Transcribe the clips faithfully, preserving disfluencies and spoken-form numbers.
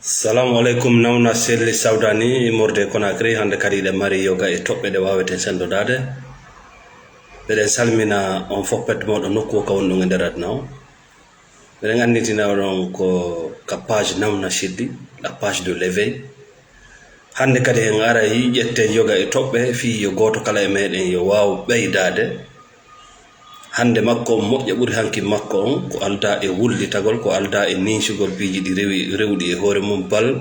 Salamu aleykum, nawna selli sawdani morde Conakry. Hannde kadi iɗen mari yoga e toɓɓe ɗe waaweten senndodaade. Meɗen salmina on fof, pet mooɗo nokku o ka wonɗon e nder aduna o. Meɗen annditina oɗon ko ka page Nawna Seddi, la page de l'éveil. Hannde kadi en aray ƴetten yoga e toɓɓe fii yo gooto kala e meɗen yo waaw ɓeydaade. Hannde makko on moƴƴa ɓuri hanki makko on, ko aldaa e wullitagol, ko aldaa e ninsugol piiji ɗi rewi, rewɗi e hoore mum bal,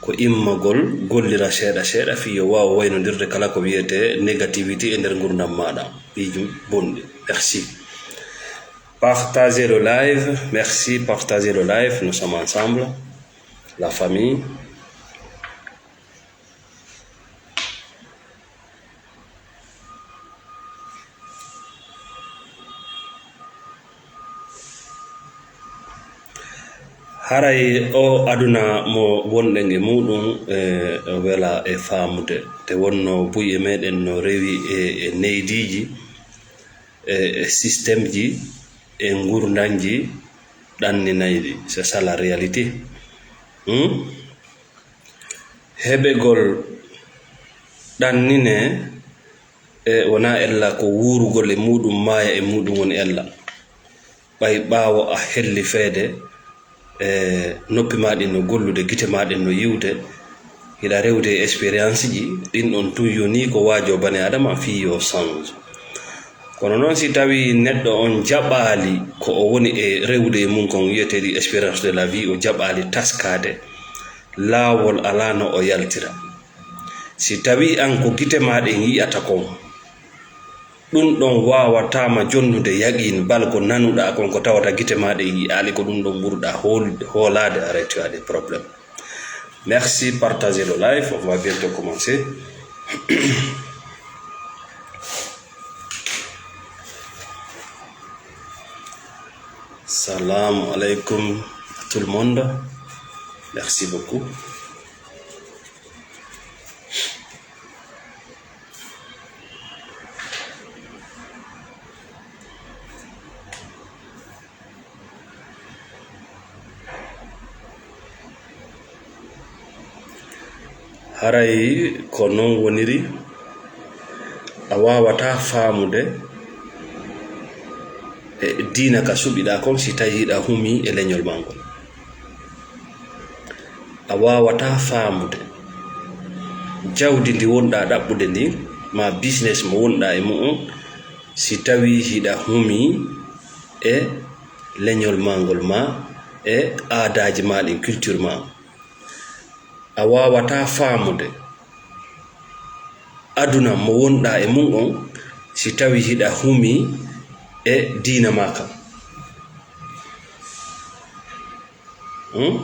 ko immagol, gollira seeɗa seeɗa fii yo waaw waynondirde kala ko wiyetee négativité e nder ngurndan maaɗa, piiji bonɗi. Merci. Partagez le live. Merci, partagez le live. Nous sommes ensemble. La famille. Haray o aduna mo wonɗen e muɗum, e, wela e faamude. Nde wonno buy e meɗen no rewi e, e neydiiji, e, e système ji, e ngurndanji ɗanninayɗi. C'est ça la réalité. Hmm? Heɓegol ɗannine, e, wonaa ella ko wuurugol e muɗum, maaya e muɗum woni ella. Ɓay ɓaawo a helli feede, e, noppi maa ɗin no gollude, gite maa ɗen no yiwde, hiɗa rewde e expérience ji, ɗin ɗon tun yonii ko waajoo bani Aadama fii yo change. Kono noon, si tawii neɗɗo on jaɓaali ko o woni e rewde e mum kon, wiyeteeɗi expérience de la vie, o jaɓaali taskaade, laawol alaa no o yaltira. Si tawii an ko gite maa ɗen yi'ata kon, ɗun ɗon waawataa ma jonnude yaqiin, bal ko nanuɗaa kon ko tawata gite maa ɗen yi'aali, ko ɗun ɗon ɓuruɗaa hool-, hoolaade, haray tu as des problèmes. Merci, partagez le live, on va bientôt commencer. Salamu aleykum à tout le monde. Merci beaucoup. Haray ko non woniri, a waawataa faamude e diina ka suɓiɗaa kon si tawii hiɗa humii e leñol maa ngol. A waawataa faamude jawdi ndi wonɗaa ɗaɓɓude ndin, maa business mo wonɗaa e mu'un, si tawii hiɗa humii e leñol maa ngol, maa e aadaaji maa ɗin, culture maa. A waawataa faamude aduna mo wonɗaa e mum on, si tawii hiɗa humii e diina maa kan. Hmm?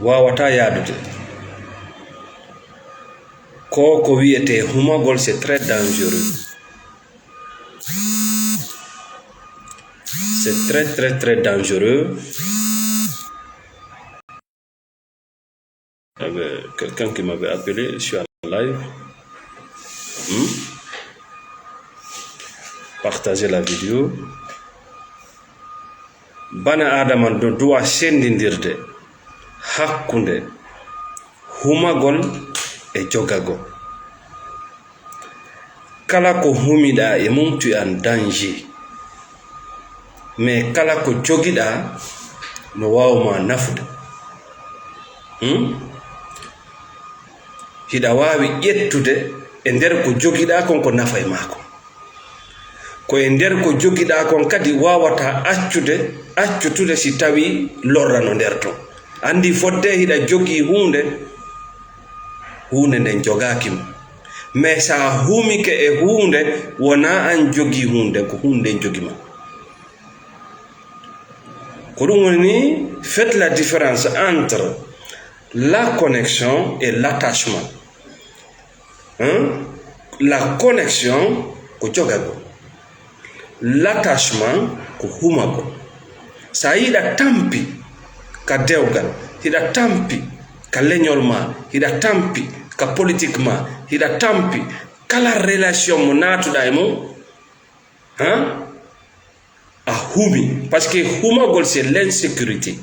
Waawataa yaadude. Ko ko wiyetee humagol, c'est très dangereux. C'est très, très, très dangereux. Eh ben, quelqu'un qui m'avait appelé, je suis en live. Hmm? Partagez la vidéo. Bana Aadama no duwa senndindirde hakkunde humagol e jogagol. Kala ko humiɗaa e mum, tu es en danger. Mais kala ko jogiɗaa, no waawa ma nafude. Hmm? Hiɗa waawi ƴettude e nder ko jogiɗaa kon ko nafa e maa kon. Ko e nder ko jogiɗaa kon kadi waawataa accude, accutude si tawii lorra no nder ton. Anndi fodde hiɗa jogii huunde, huunde nden jogaaki ma. Mais so a humike e huunde, wonaa an jogii huunde, ko huunde nden jogi ma. Ko ɗum woni, faites la différence entre la connexion et l'attachement. Hein? La connexion, ko jogagol. L'attachement ko humagol. So a yiɗa tampi ka dewgal, hiɗa tampi ka leñol ma, hiɗa tampi ka politique ma, hiɗa tampi kala relation mo naatuɗa e mum, han? A humi. Parce que humagol, c'est l'insécurité.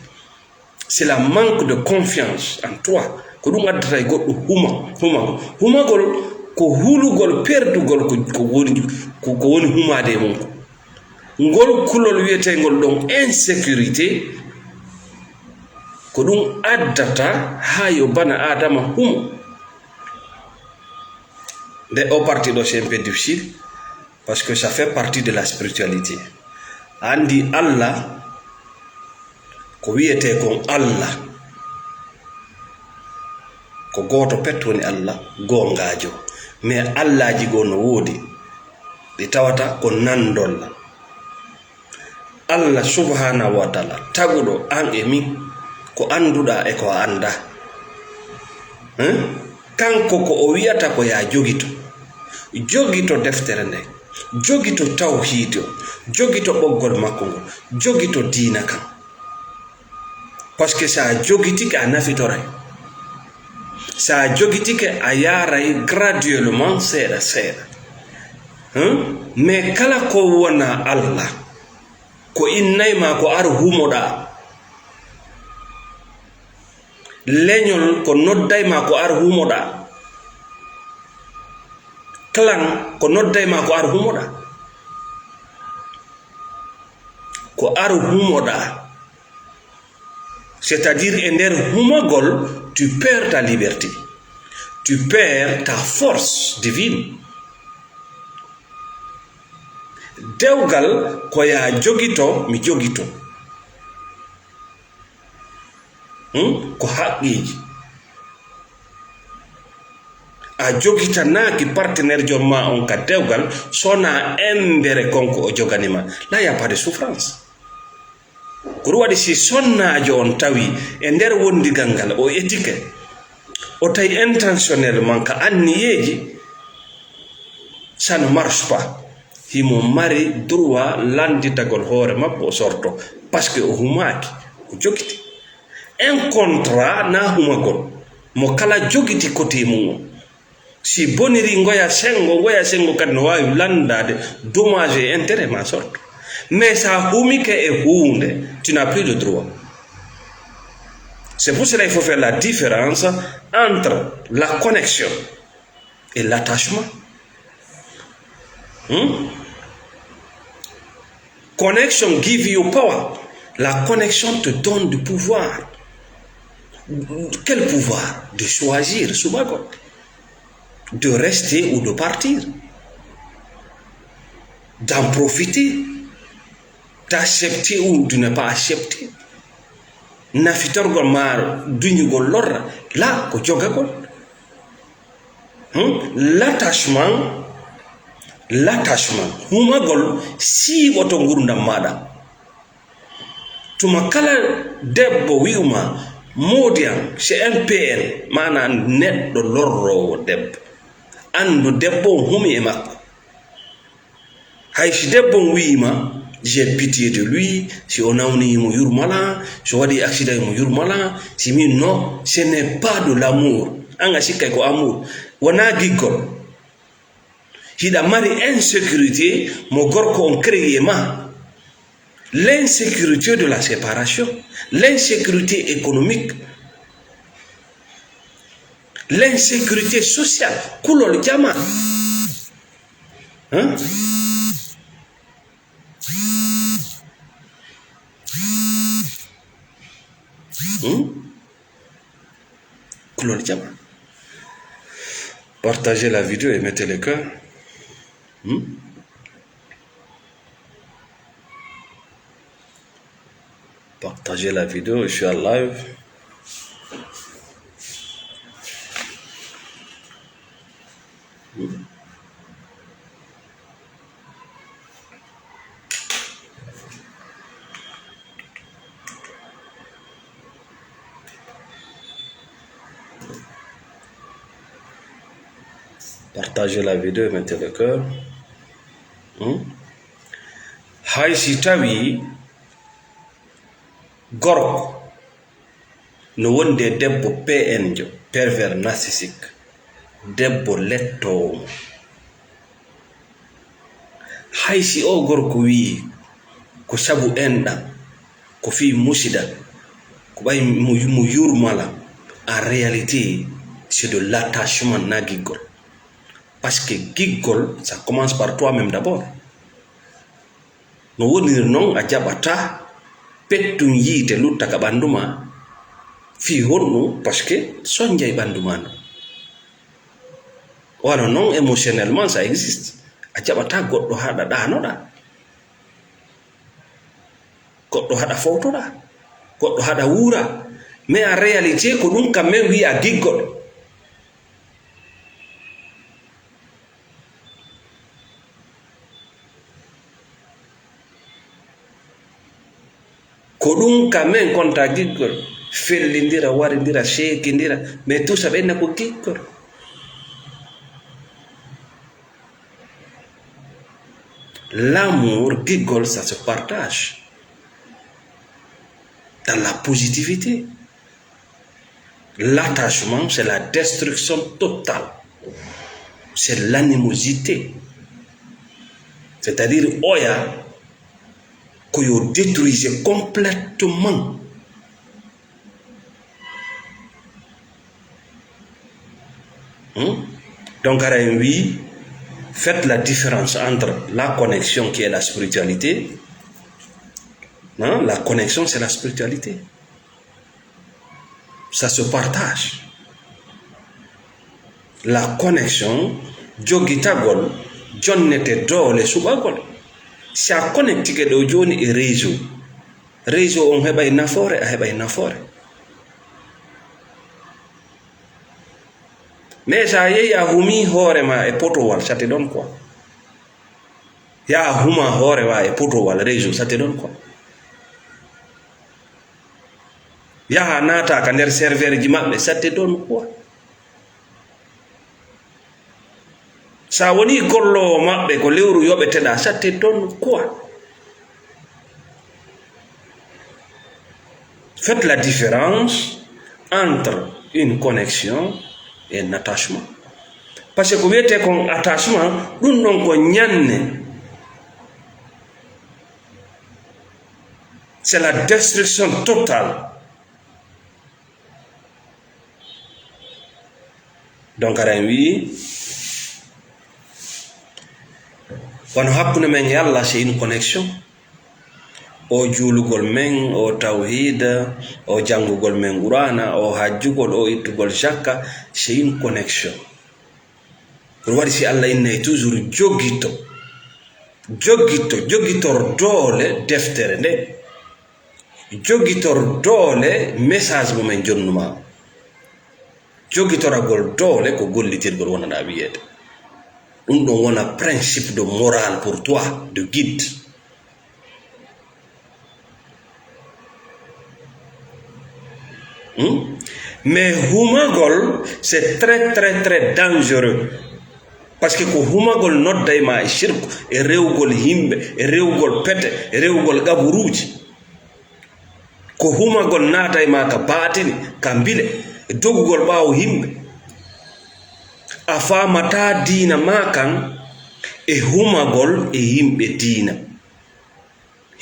C'est la manque de confiance en toi. Ko ɗum addata e goɗɗo huma, humagol. Humagol ko hulugol, perdugol ko, ko woni, ko, ko woni humaade e mum ko. Ngol kulol wiyeteengol ɗon insécurité, ko ɗum addata haa yo bana Aadama humo. Nde o parti ɗo, c'est un peu difficile, parce que ça fait partie de la spiritualité. A anndi Allah, ko wiyetee kon Allah, ko gooto pet woni Allah, goongaajo. Mais Allaaji goo no woodi, ɗi tawata ko nandolla. Allah subhanahu wa taala, taguɗo an e min, ko annduɗaa e ko a anndaa. Hein? Kanko ko o wiyata ko yaa jogito. Jogito deftere nde. Jogito tawhiid o. Jogito ɓoggol makko ngol. Jogito diina kan. Parce que so a jogitike, a nafitoray. So a jogitike, a yaaray graduellement, seeɗa seeɗa. Hein? Mais kala ko wona Allah, ko innay ma ko ar humoɗaa. Leñol ko nodday ma ko ar humoɗaa. Clan ko nodday ma ko ar humoɗaa. Ko ar humoɗaa. C'est-à-dire, e nder humagol, tu perds ta liberté. Tu perds ta force divine. Dewgal ko yaa jogito, mi jogito. Hmm? Ko haqqeeji. A jogitanaaki partenaire jom ma on ka dewgal, sona embere kon ko o jogani ma. Là, y a pas de souffrance. Ko ɗum waɗi, si sonnaajo on tawi e nder wondigal ngal o etike, o tawi intentionnellement ka anniyeeji, ça ne marche pas. Himo mari droit lannditagol hoore makko, o sorto, parce que o humaaki, o jogiti. Un contrat na humagol, mo kala jogiti côté mum on. Si boniri ngoya senngo, ngoya senngo kadi no waawi lanndaade dommage et intérêt ma sorto. Mais sa humike e huunde, tu n'as plus de droit. C'est pour cela il faut faire la différence entre la connexion et l'attachement. Hmm? Connection give you power. La connexion te donne du pouvoir. Quel pouvoir? De choisir, subagol. De rester ou de partir. D'en profiter. D'accepter ou de ne pas accepter. Nafitorgol ma duñugol lorra. La ko jogagol. Hmm? L'attachement, l'attachement, humagol siiɓoto ngurdam maaɗa. Tuma kala debbo wi'uma, "Moodi am, c'est un P L," maanaa neɗɗo lorroowo debbo. Anndu debbo on humi e makko. Hay si debbo on wi'ima, "J'ai pitié de lui," si o nawni mo yurmala, si o waɗi accident mo yurmala, si mi, non, ce n'est pas de l'amour. An a sikkay ko amour. Wonaa giggol. Hiɗa mari insécurité mo gorko on créé ma. L'insécurité de la séparation, l'insécurité économique, l'insécurité sociale, kulol jama. Hein? Hmm? Kulol jama. Partagez la vidéo et mettez le cœur. Hmm? Partagez la vidéo, je suis en live. Partagez la vidéo et mettez le cœur. Hmm? Hay si tawi gorko no wondi e debbo P N jo, pervers narcissique, debbo lettoowo mo. Hay si o gorko wiyi ko sabu enɗam, ko fii musida, ko ɓay mo, mo yurmala, en réalité, c'est de l'attachement na giggol. Parce que giggol, ça commence par toi-même d'abord. No woniri noon, a jaɓataa pettum yiite lutta ka ɓanndu ma. Fii honɗum? Parce que sonjay ɓanndu ma non. Wano noon, émotionnellement, ça existe. A jaɓataa goɗɗo haɗa ɗaanoɗaa. Goɗɗo haɗa fowtoɗaa. Goɗɗo haɗa wuuraa. Mais en réalité, ko ɗum kam men wiya giggol. Ko ɗum ka men konta giggol, fellindira, warindira, seekindira, mais tout ça ɓenna ko giggol. L'amour, giggol, ça se partage dans la positivité. L'attachement, c'est la destruction totale. C'est l'animosité. C'est-à-dire, oya, ko yo détruise complètement. Hmm? Donc, ara en wi, faites la différence entre la connexion qui est la spiritualité. Hein? La connexion, c'est la spiritualité. Ça se partage. La connexion, jogitagol, jonnete doole suɓagol. Si a connectike ɗo jooni e réseau, réseau on heɓay nafoore, a heɓay nafoore. Mais sa yehi a humi hoore ma e potowal, ça te donne quoi? Ya a huma hoore ma e potowal réseau, ça te donne quoi? Yaha naata ka nder serveur ji maɓɓe, ça te donne quoi? Sa woni golloowo maɓɓe ko lewru yoɓeteɗaa, ça te donne quoi? Faites la différence entre une connexion et un attachement. Parce que ko wiyetee kon attachement, ɗum ɗon ko ñanne. C'est la destruction totale. Donc, ara en wi'i, wano hakkunde men e Allah, c'est une connexion. O juulugol men, o tawhiida, o janngugol men Qur'aana, o hajjugol, o ittugol jakka, c'est une connexion. Ɗum waɗi si Allah innay toujours jogito, jogito, jogitor doole deftere nde. Jogitor doole message mo men jonnuma. Jogitoragol doole ko gollitirgol wonana wiyeede. Ɗum ɗon wona principe de morale pour toi, de guide. Hmm? Mais humagol, c'est très, très, très dangereux. Parce que ko humagol nodday ma e shirku, e rewgol himɓe, e rewgol pete, e rewgol qaburuuji. Ko humagol naatay ma ka baatini, ka mbile, e dogugol ɓaawo himɓe. A faamataa diina ma kan e humagol e yimɓe diina.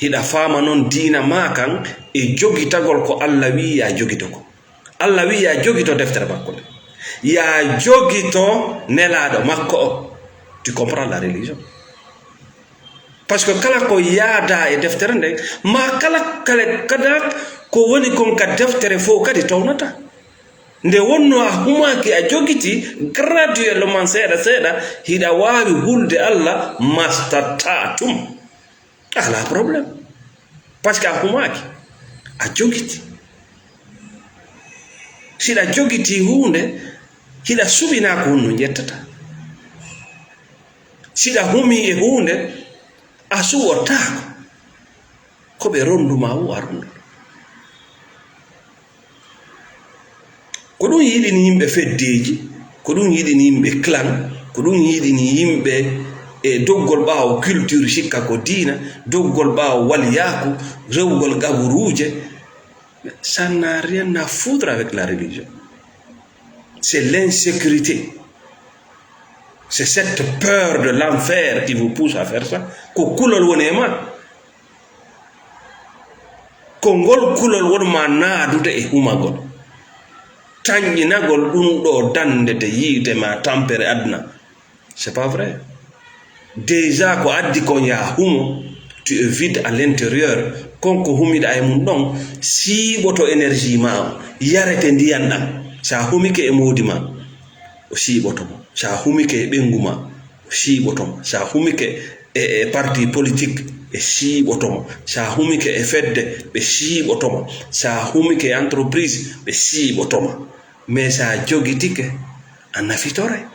Hiɗa faama non diina ma kan e jogitagol ko Allah wi'i ya jogito ko. Allah wi'i ya jogito deftere makko nde. Ya jogito nelaaɗo makko o. Tu comprends la religion? Parce que kala ko yaada e deftere nde, ma kala, kala, kala ko woni kon ka deftere fof kadi townata. Nde wonno a humaaki, a jogiti graduellement seeɗa seeɗa, hiɗa waawi hulde Allah mastata tum. Alaa problème. Parce que a humaaki, a jogiti. Siɗa jogiti huunde, hiɗa suɓinaa ko honno njettata. Siɗa humi e huunde, a suɓotaako. Ko ɓe ronduma o a rondo. Ko ɗum yiɗini yimɓe feddeeji, ko ɗum yiɗini yimɓe clan, ko ɗum yiɗini yimɓe e doggol ɓaawo culture sikka ko diina, doggol ɓaawo waliyaaku, rewgol qaburuuje. Ça n'a rien à foutre avec la religion. C'est l'insécurité. C'est cette peur de l'enfer qui vous pousse à faire ça. Ko kulol woni e ma. Ko ngol kulol woni ma naadude e humagol. Tanƴinagol ɗum ɗo dande de yiide ma tampere aduna. C'est pas vrai. Déjà ko addi kon ya humo, tu es vide à l'intérieur. Kon ko humiɗa e mum ɗon, siiɓoto énergie ma o, yarete ndiyan ɗan. Sa humike e moodi ma, o siiɓoto mo. Sa humike e ɓengu ma, o siiɓoto mo. Sa humike e, e parti politique, ɓe siiɓoto mo. Sa humike e fedde, ɓe siiɓoto mo. Sa humike e entreprise, ɓe siiɓoto mo. Mais sa jogitike, a nafitore.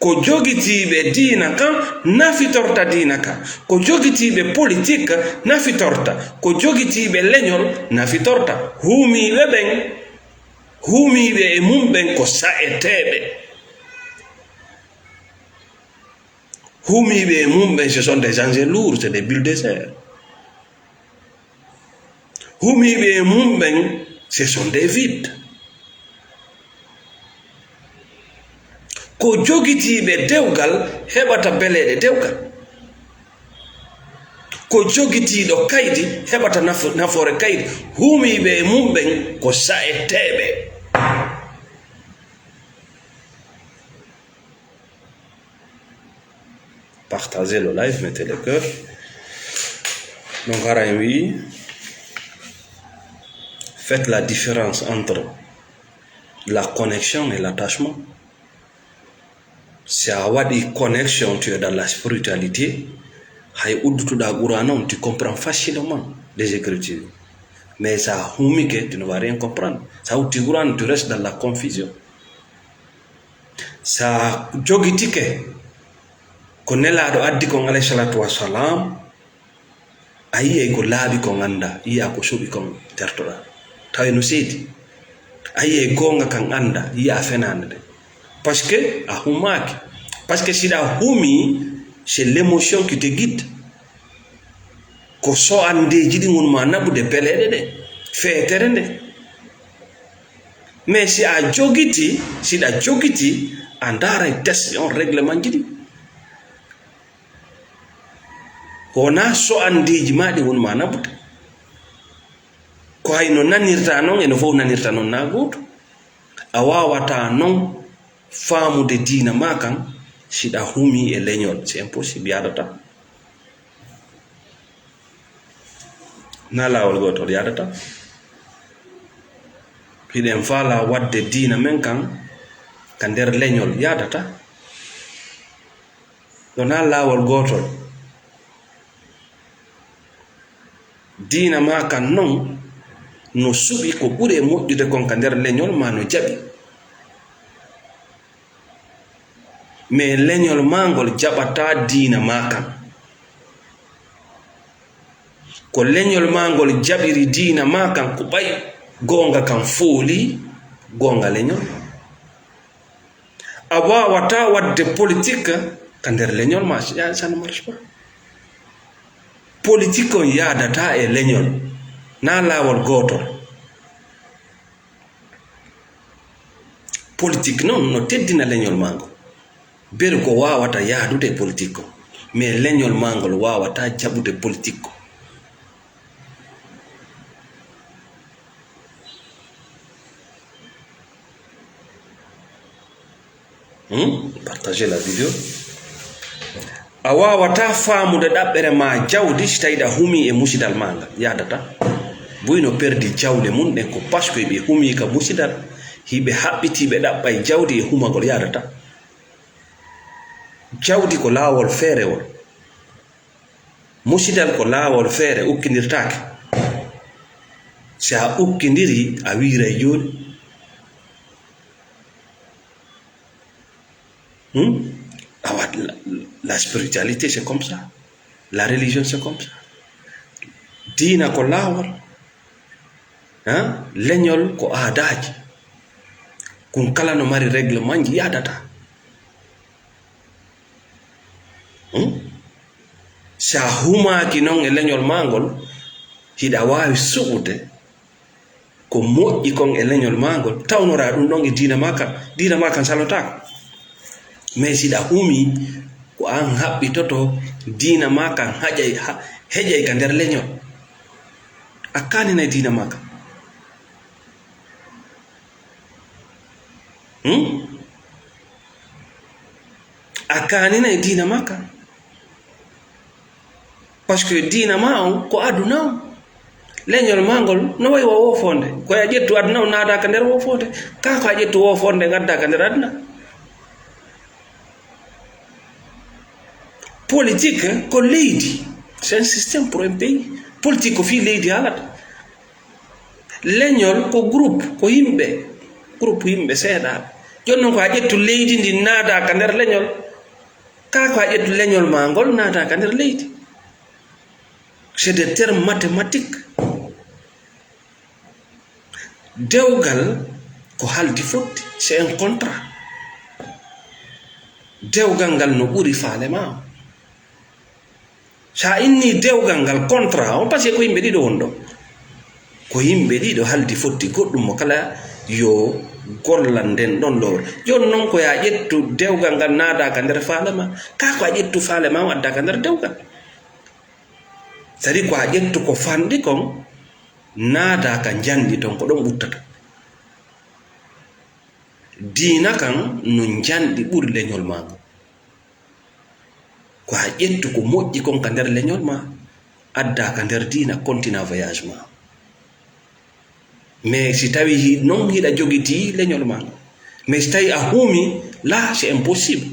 Ko jogitiiɓe diina kan nafitorta diina kan. Ko jogitiiɓe politik nafitorta. Ko jogitiiɓe leñol nafitorta. Huumiiɓe ɓen, huumiiɓe e mum ɓen ko sa'eteeɓe. Huumiiɓe e mum ɓen, ce sont des engins lourds, c'est des bulldozers. Humiiɓe e mum ɓen, ce sont des vides. Ko jogitiiɓe dewgal heɓata beleeɗe dewgal. Ko jogitiiɗo kaydi heɓata nafo-, nafoore kaydi. Humiiɓe e mum ɓen ko sa'eteeɓe. Partagez le live, mettez le cœur. Donc, hara en wi, faites la différence entre la connexion et l'attachement. Si a waɗi connexion, tu es dans la spiritualité, hay uddutuɗa Qur'an on, tu comprends facilement les écritures. Mais sa humike, tu ne vas rien comprendre. Sa utti Qur'an, tu restes dans la confusion. Sa jogitike ko Nelaaɗo addi kon, alayhi salatu wassalam, a yiyay ko laaɓi kon annda, yiya ko suɓi kon tertoɗa. Tawi no seedi. A yiyay goonga kan annda, yiya fenaande nde. Parce que a humaaki. Parce que siɗa humi, c'est l'émotion qui te guide. Ko so'andeeji ɗin woni ma naɓude beleeɗe ɗe, feetere nde. Mais si a jogiti, siɗa jogiti, a ndaaray test on, règlement ji ɗi. Ko wonaa so'andeeji ma ɗi woni ma naɓude. Ko hay no nanirta non, e no fof nanirta non na gooto. A waawataa non faamude diina ma kan, siɗa humi e leñol. C'est impossible, yaadataa. Na laawol gootol yaadata. Hiɗen faala waɗde diina men kan ka nder leñol yaadata. Ɗo na laawol gootol. Diina ma kan non no suɓi ko ɓuri e moƴƴude kon ka nder leñol ma no jaɓi. Mais leñol maa ngol jaɓataa diina maa kan. Ko leñol maa ngol jaɓiri diina maa kan, ko ɓay goonga kan fooli goonga leñol. A waawataa waɗde politik ka nder leñol maa, ça, ça ne marche pas. Politik on yaadataa e leñol, naa laawol gootol. Politik non no teddina leñol maa ngol. Beru ko waawata yahdude e politik ko, mais leñol maa ngol waawataa jaɓude politik ko. Hmm? Partagez la vidéo. A waawataa faamude ɗaɓɓere maa jawdi si tawii ɗa humii e musidal maa ngal. Yaadataa. Buy no perdi jawle mum ɗen ko parce que ɓe humii ka musidal, hiɓe haɓɓitii ɓe ɗaɓɓay jawdi e humagol. Yaadataa. Jawdi ko laawol feerewol. Musidal ko laawol feere ukkindirtaake. Si a ukkindiri, a wiiray jooni. Hmm? Awa, la, la spiritualité, c'est comme ça. La religion, c'est comme ça. Diina ko laawol. Hein? Leñol ko aadaaji. Kun kala no mari règlement ji yaadata. Hmm? Si a humaaki noon e leñol maa ngol, hiɗa waawi suɓude ko moƴƴi kon e leñol maa ngol, tawnoraa ɗum ɗon e diina maa kan. Diina maa kan salotaako. Mais si ɗa humii, ko aan haɓɓitoto diina maa kan, haƴay, ha-, heƴay ka nder leñol. A kaaninay diina maa kan. Hmm? A kaaninay diina maa kan. Parce que diina maa on ko aduna on. Leñol maa ngol no wayi wa woofoonde. Ko a ƴettu aduna on naada ka nder woofoonde. Kaa ko a ƴettu woofoonde ngadda ka nder aduna. Politique ko leydi. C'est un système pour un pays. Politique ko fii leydi haalata. Leñol ko groupe, ko yimɓe. Groupe yimɓe seeɗaaɓe. Jooni noon ko a ƴettu leydi ndi naada ka nder leñol. Kaa ko a ƴettu leñol maa ngol naada ka nder leydi. C'est des termes mathématiques. Dewgal ko haldi fotti, c'est un contrat. Dewgal ngal no ɓuri faale maa on. So a inni dewgal ngal contrat on, parce que ko yimɓe ɗiɗo won ɗon. Ko yimɓe ɗiɗo haldi fotti goɗɗum mo kala yo gollal nden ɗon lowre. Jooni noon ko yo a ƴettu dewgal ngal naada ka nder faale maa. Kaa ko a ƴettu faale maa on adda ka nder dewgal. C'est-à-dire ko a ƴettu ko fanɗi kon, naada ka njanɗi ton, ko ɗon ɓuttata. Diina kan no njanɗi ɓuri leñol maa ngon. Ko a ƴettu ko moƴƴi kon ka nder leñol maa, adda ka nder diina, continue voyage maa. Mais si tawi hi-, non hiɗa jogitii leñol maa ngon. Mais si tawi a humi, là, c'est impossible.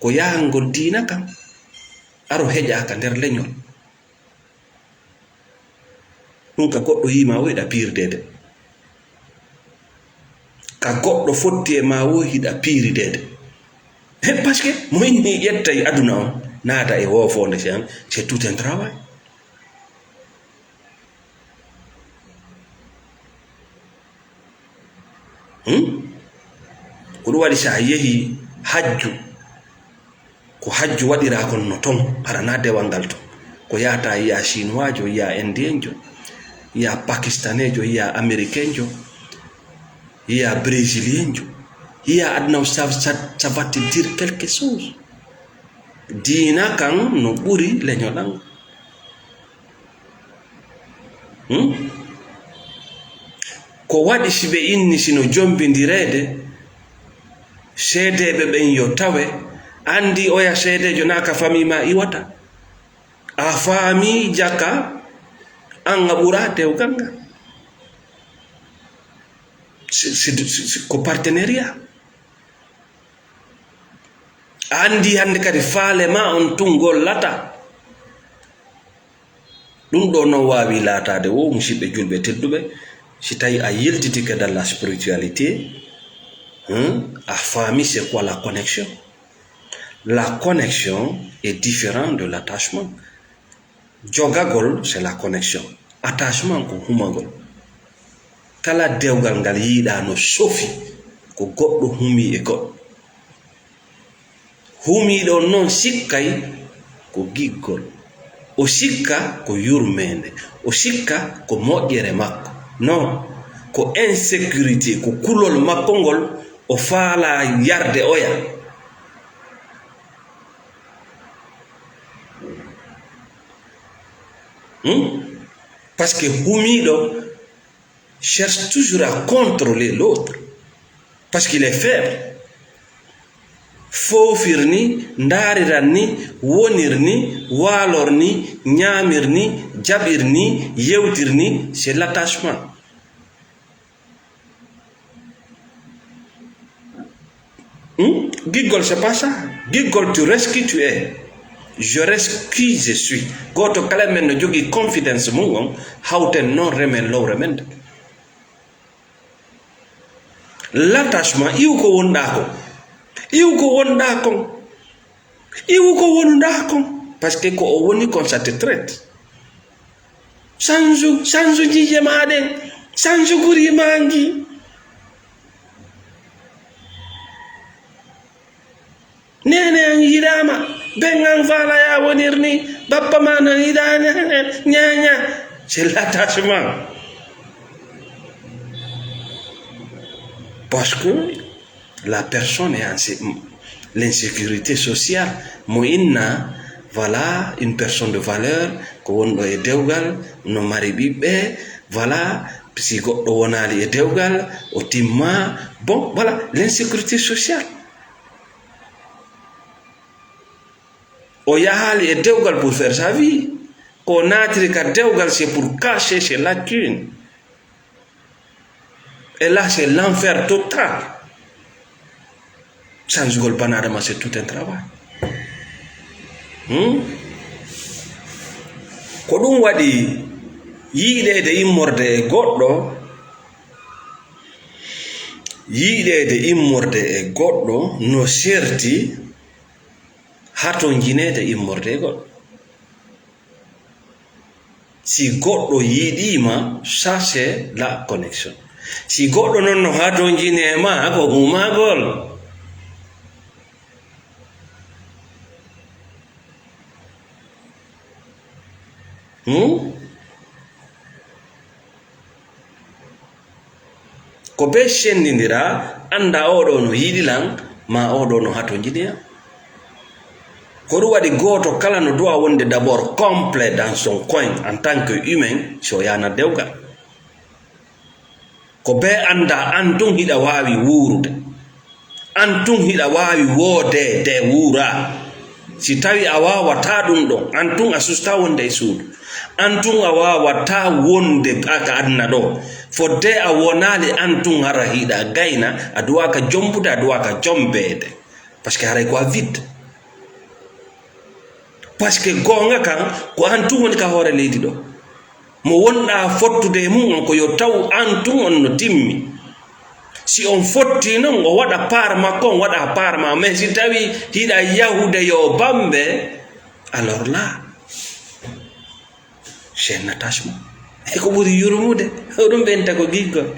Ko yahangol diina kan, aro heƴa ka nder leñol. Ɗum ka goɗɗo yii ma o yiɗa piirdeede. Ka goɗɗo fotti e ma o hiɗa piirideede. He, parce que mo inni ƴettay aduna on, naata e woofoonde, c'est un, c'est tout un travail. Hmm? Ko ɗum waɗi, so a yehi hajju, ko hajju waɗiraa kon no ton, hara na dewal ngal ton. Ko yahata yiya Chinoijo, yiya Indienjo, yiya Pakistanejo, yiya Americainjo, yiya Brésilienjo, yiya aduna o, ça, ça, ça va te dire quelque chose. Diina kan no ɓuri leñol an. Hmm? Ko waɗi si ɓe inni si no jombindireede, seedeeɓe ɓen yo tawe, anndi oya seedeejo naa ka famii maa iwata. A faamii jaka, an a ɓuraa dewgal ngal. Si, si, si, si, ko partenariat. A anndi hannde kadi faale maa on tun gollata. Ɗum ɗo non waawi laataade wo, musidɓe julɓe tedduɓe, si tawi a yiltitike dans la spiritualité, hein, a faami c'est quoi la connexion. La connexion est différente de l'attachement. Jogagol, c'est la connexion. Attachement ko humagol. Kala dewgal ngal yiiɗaa no sofi ko goɗɗo humii e goɗɗo. Humiiɗo on non sikkay ko giggol. O sikka ko yurmeende. O sikka ko moƴƴere makko. Non, ko insécurité, ko kulol makko ngol o faalaa yarde oya. Hmm? Parce que humiiɗo cherche toujours à contrôler l'autre. Parce qu'il est faible. Foofir ni, ndaariran ni, wonir ni, waalor ni, ñaamir ni, jaɓir ni, yewtir ni, c'est l'attachement. Hmm? Giggol, c'est pas ça. Giggol, tu restes qui tu es. Je reste qui je suis. Gooto kala men no jogii confidence mum on, hawten non remen lowre men. L'attachement, iw ko wonɗaa kon. Iw ko wonɗaa kon. Iw ko wonɗaa kon. Parce que ko o woni kon, ça te traite. Sanju, sanju jiije maa ɗen. Sanju guri maa ngi. Neene an yiɗaama. Ɓen an faala ya wonir ni, bappa ma no yiɗa, nya, nya, nya. C'est l'attachement. Parce que la personne est en sé-, l'insécurité sociale. Mo inna, voilà, une personne de valeur, ko wonɗo e dewgal, no mari ɓiɓɓe, voilà, si goɗɗo wonaali e dewgal, o timma. Bon, voilà, l'insécurité sociale. O yahaali e dewgal pour faire sa vie. Ko naatiri ka dewgal, c'est pour cacher ses lacunes. Et là, c'est l'enfer total. Sanjugol banadama, c'est tout un travail. Hmm? Ko ɗum waɗi yiɗeede immorde e goɗɗo, yiɗeede immorde e goɗɗo no serti hatonjineede immorde e goɗɗo. Si goɗɗo yiɗiima, ça c'est la connexion. Si goɗɗo noon no hatonjini e ma, ko humagol. Hmm? Ko bee senndindira, annda oɗo no yiɗi lan, ma oɗo no hatonjini lan. Ko ɗum waɗi gooto kala no doit wonde d'abord complet dans son coin en tant que humain, si o yana dewgal. Ko bee annda an tun hiɗa waawi wuurude. An tun hiɗa waawi woodeede wuura. Si tawi a waawataa ɗum ɗon, an tun a sustaa wonde e suudu. An tun a waawataa wonde ka aduna ɗo. Fodde a wonaali an tun hara hiɗa gayna, a duwaaka jombude, a duwaaka jombeede. Parce que haray ko a vide. Parce que goonga kan, ko an tun woni ka hoore leydi ɗo. Mo wonɗaa fottude e mum on, ko yo taw an tun on no timmi. Si on fotti non, o waɗa part makko, on waɗa part ma. Mais si tawi hiɗa yahude yo bambe, alors là, c'est un attachement. E ko ɓuri yurmude, o ɗum ɓenta ko giggol.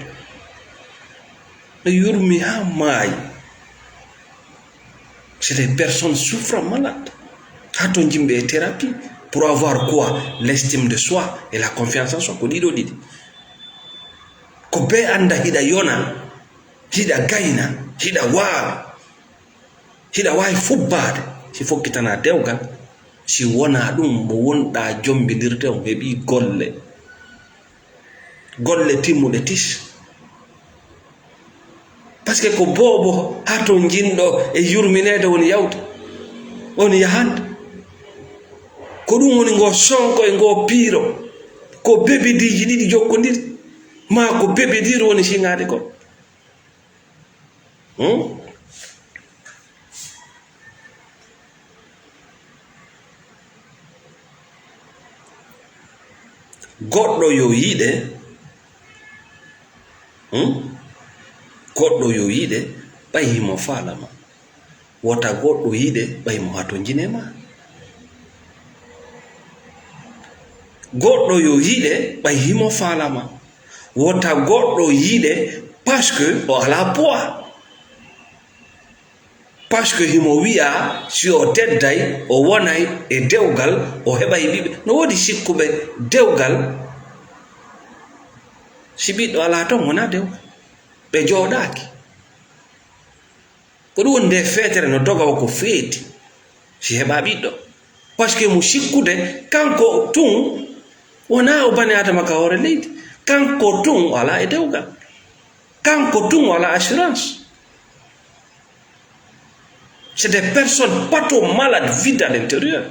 No yurmi haa maayi. C'est des personnes souffrant, malades. Haa to jimɓe e thérapie. Pour avoir quoi? L'estime de soi et la confiance en soi. Ko ɗiɗo ɗiɗi. Ko bee annda hiɗa yona, hiɗa gayna, hiɗa waawi, hiɗa waawi fubbaade. Si fokkitana dewgal, si wonaa ɗum mo wonɗaa jombindirde, on heɓi golle. Golle timmuɗe tis. Parce que ko boobo hatonjinɗo e yurmineede woni yawde, woni yahande. Ko ɗum woni ngo sonko e ngo piiro. Ko bebediiji ɗiɗi jokkondiri. Ma ko bebediiru woni siŋaade kon. Hmm? Goɗɗo yo yiɗe, hmm? Goɗɗo yo yiɗe, ɓay himo faalama. Wota goɗɗo yiɗe, ɓay mo hatonjine ma. Goɗɗo yo yiɗe, ɓay himo faalama. Wota goɗɗo yiɗe, parce que o alaa poids. Parce que himo wi'a, si o tedday, o wonay e dewgal, o heɓay ɓiɓɓe. No woodi sikkuɓe dewgal, si ɓiɗɗo alaa ton, wonaa dewgal. Ɓe jooɗaaki. Ko ɗum woni nde feetere no doga o ko feeti, si heɓa ɓiɗɗo. Parce que mo sikkude, kanko tun, wonaa o bani Adama ka hoore leydi. Kanko tun o alaa e dewgal. Kanko tun o alaa assurance. C'est des personnes pato malades, vides à l'intérieur.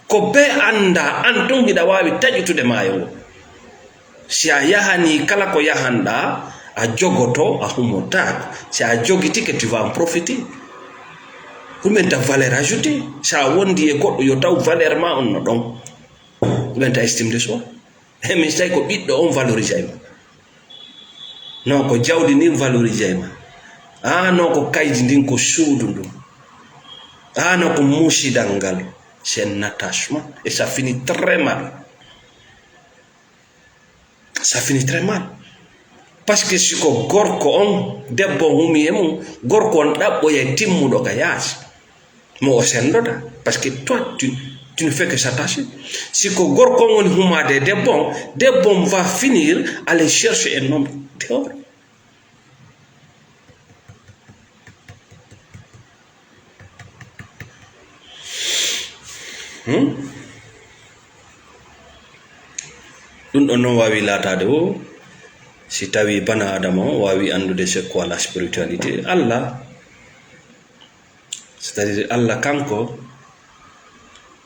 Ko bee annda an tun hiɗa waawi taƴutude maayo ngo. Si a yahanii kala ko yahanɗaa, a jogoto, a humotaako. Si a jogitike, tu vas en profiter. Ɗum ɓenta valeur ajoutée. Si a wondi e goɗɗo, yo taw valeur ma on no ɗon. Ɗum ɓenta estime de soi. E mi si tawi ko ɓiɗɗo on valorisay ma. Non ko jawdi ndin valorisay ma. Ah non ko kaydi ndin ko suudu ndun. Ah non ko musidal ngal. C'est un attachement. Et ça finit très mal. Ça finit très mal. Parce que si ko gorko on, debbo on humi e mum, gorko on ɗaɓɓoyay timmuɗo ka yaasi. Mo o senndoda. Parce que toi, tu, tu ne fais que s'attacher. Si ko gorko on woni hummaade e debbo on, debbo on va finir aller chercher un homme dehors. Hmm? Ɗum ɗon noon waawi laataade o, si tawi bana Adama o waawi anndude c'est quoi la spiritualité. Allah, c'est-à-dire Allah kanko,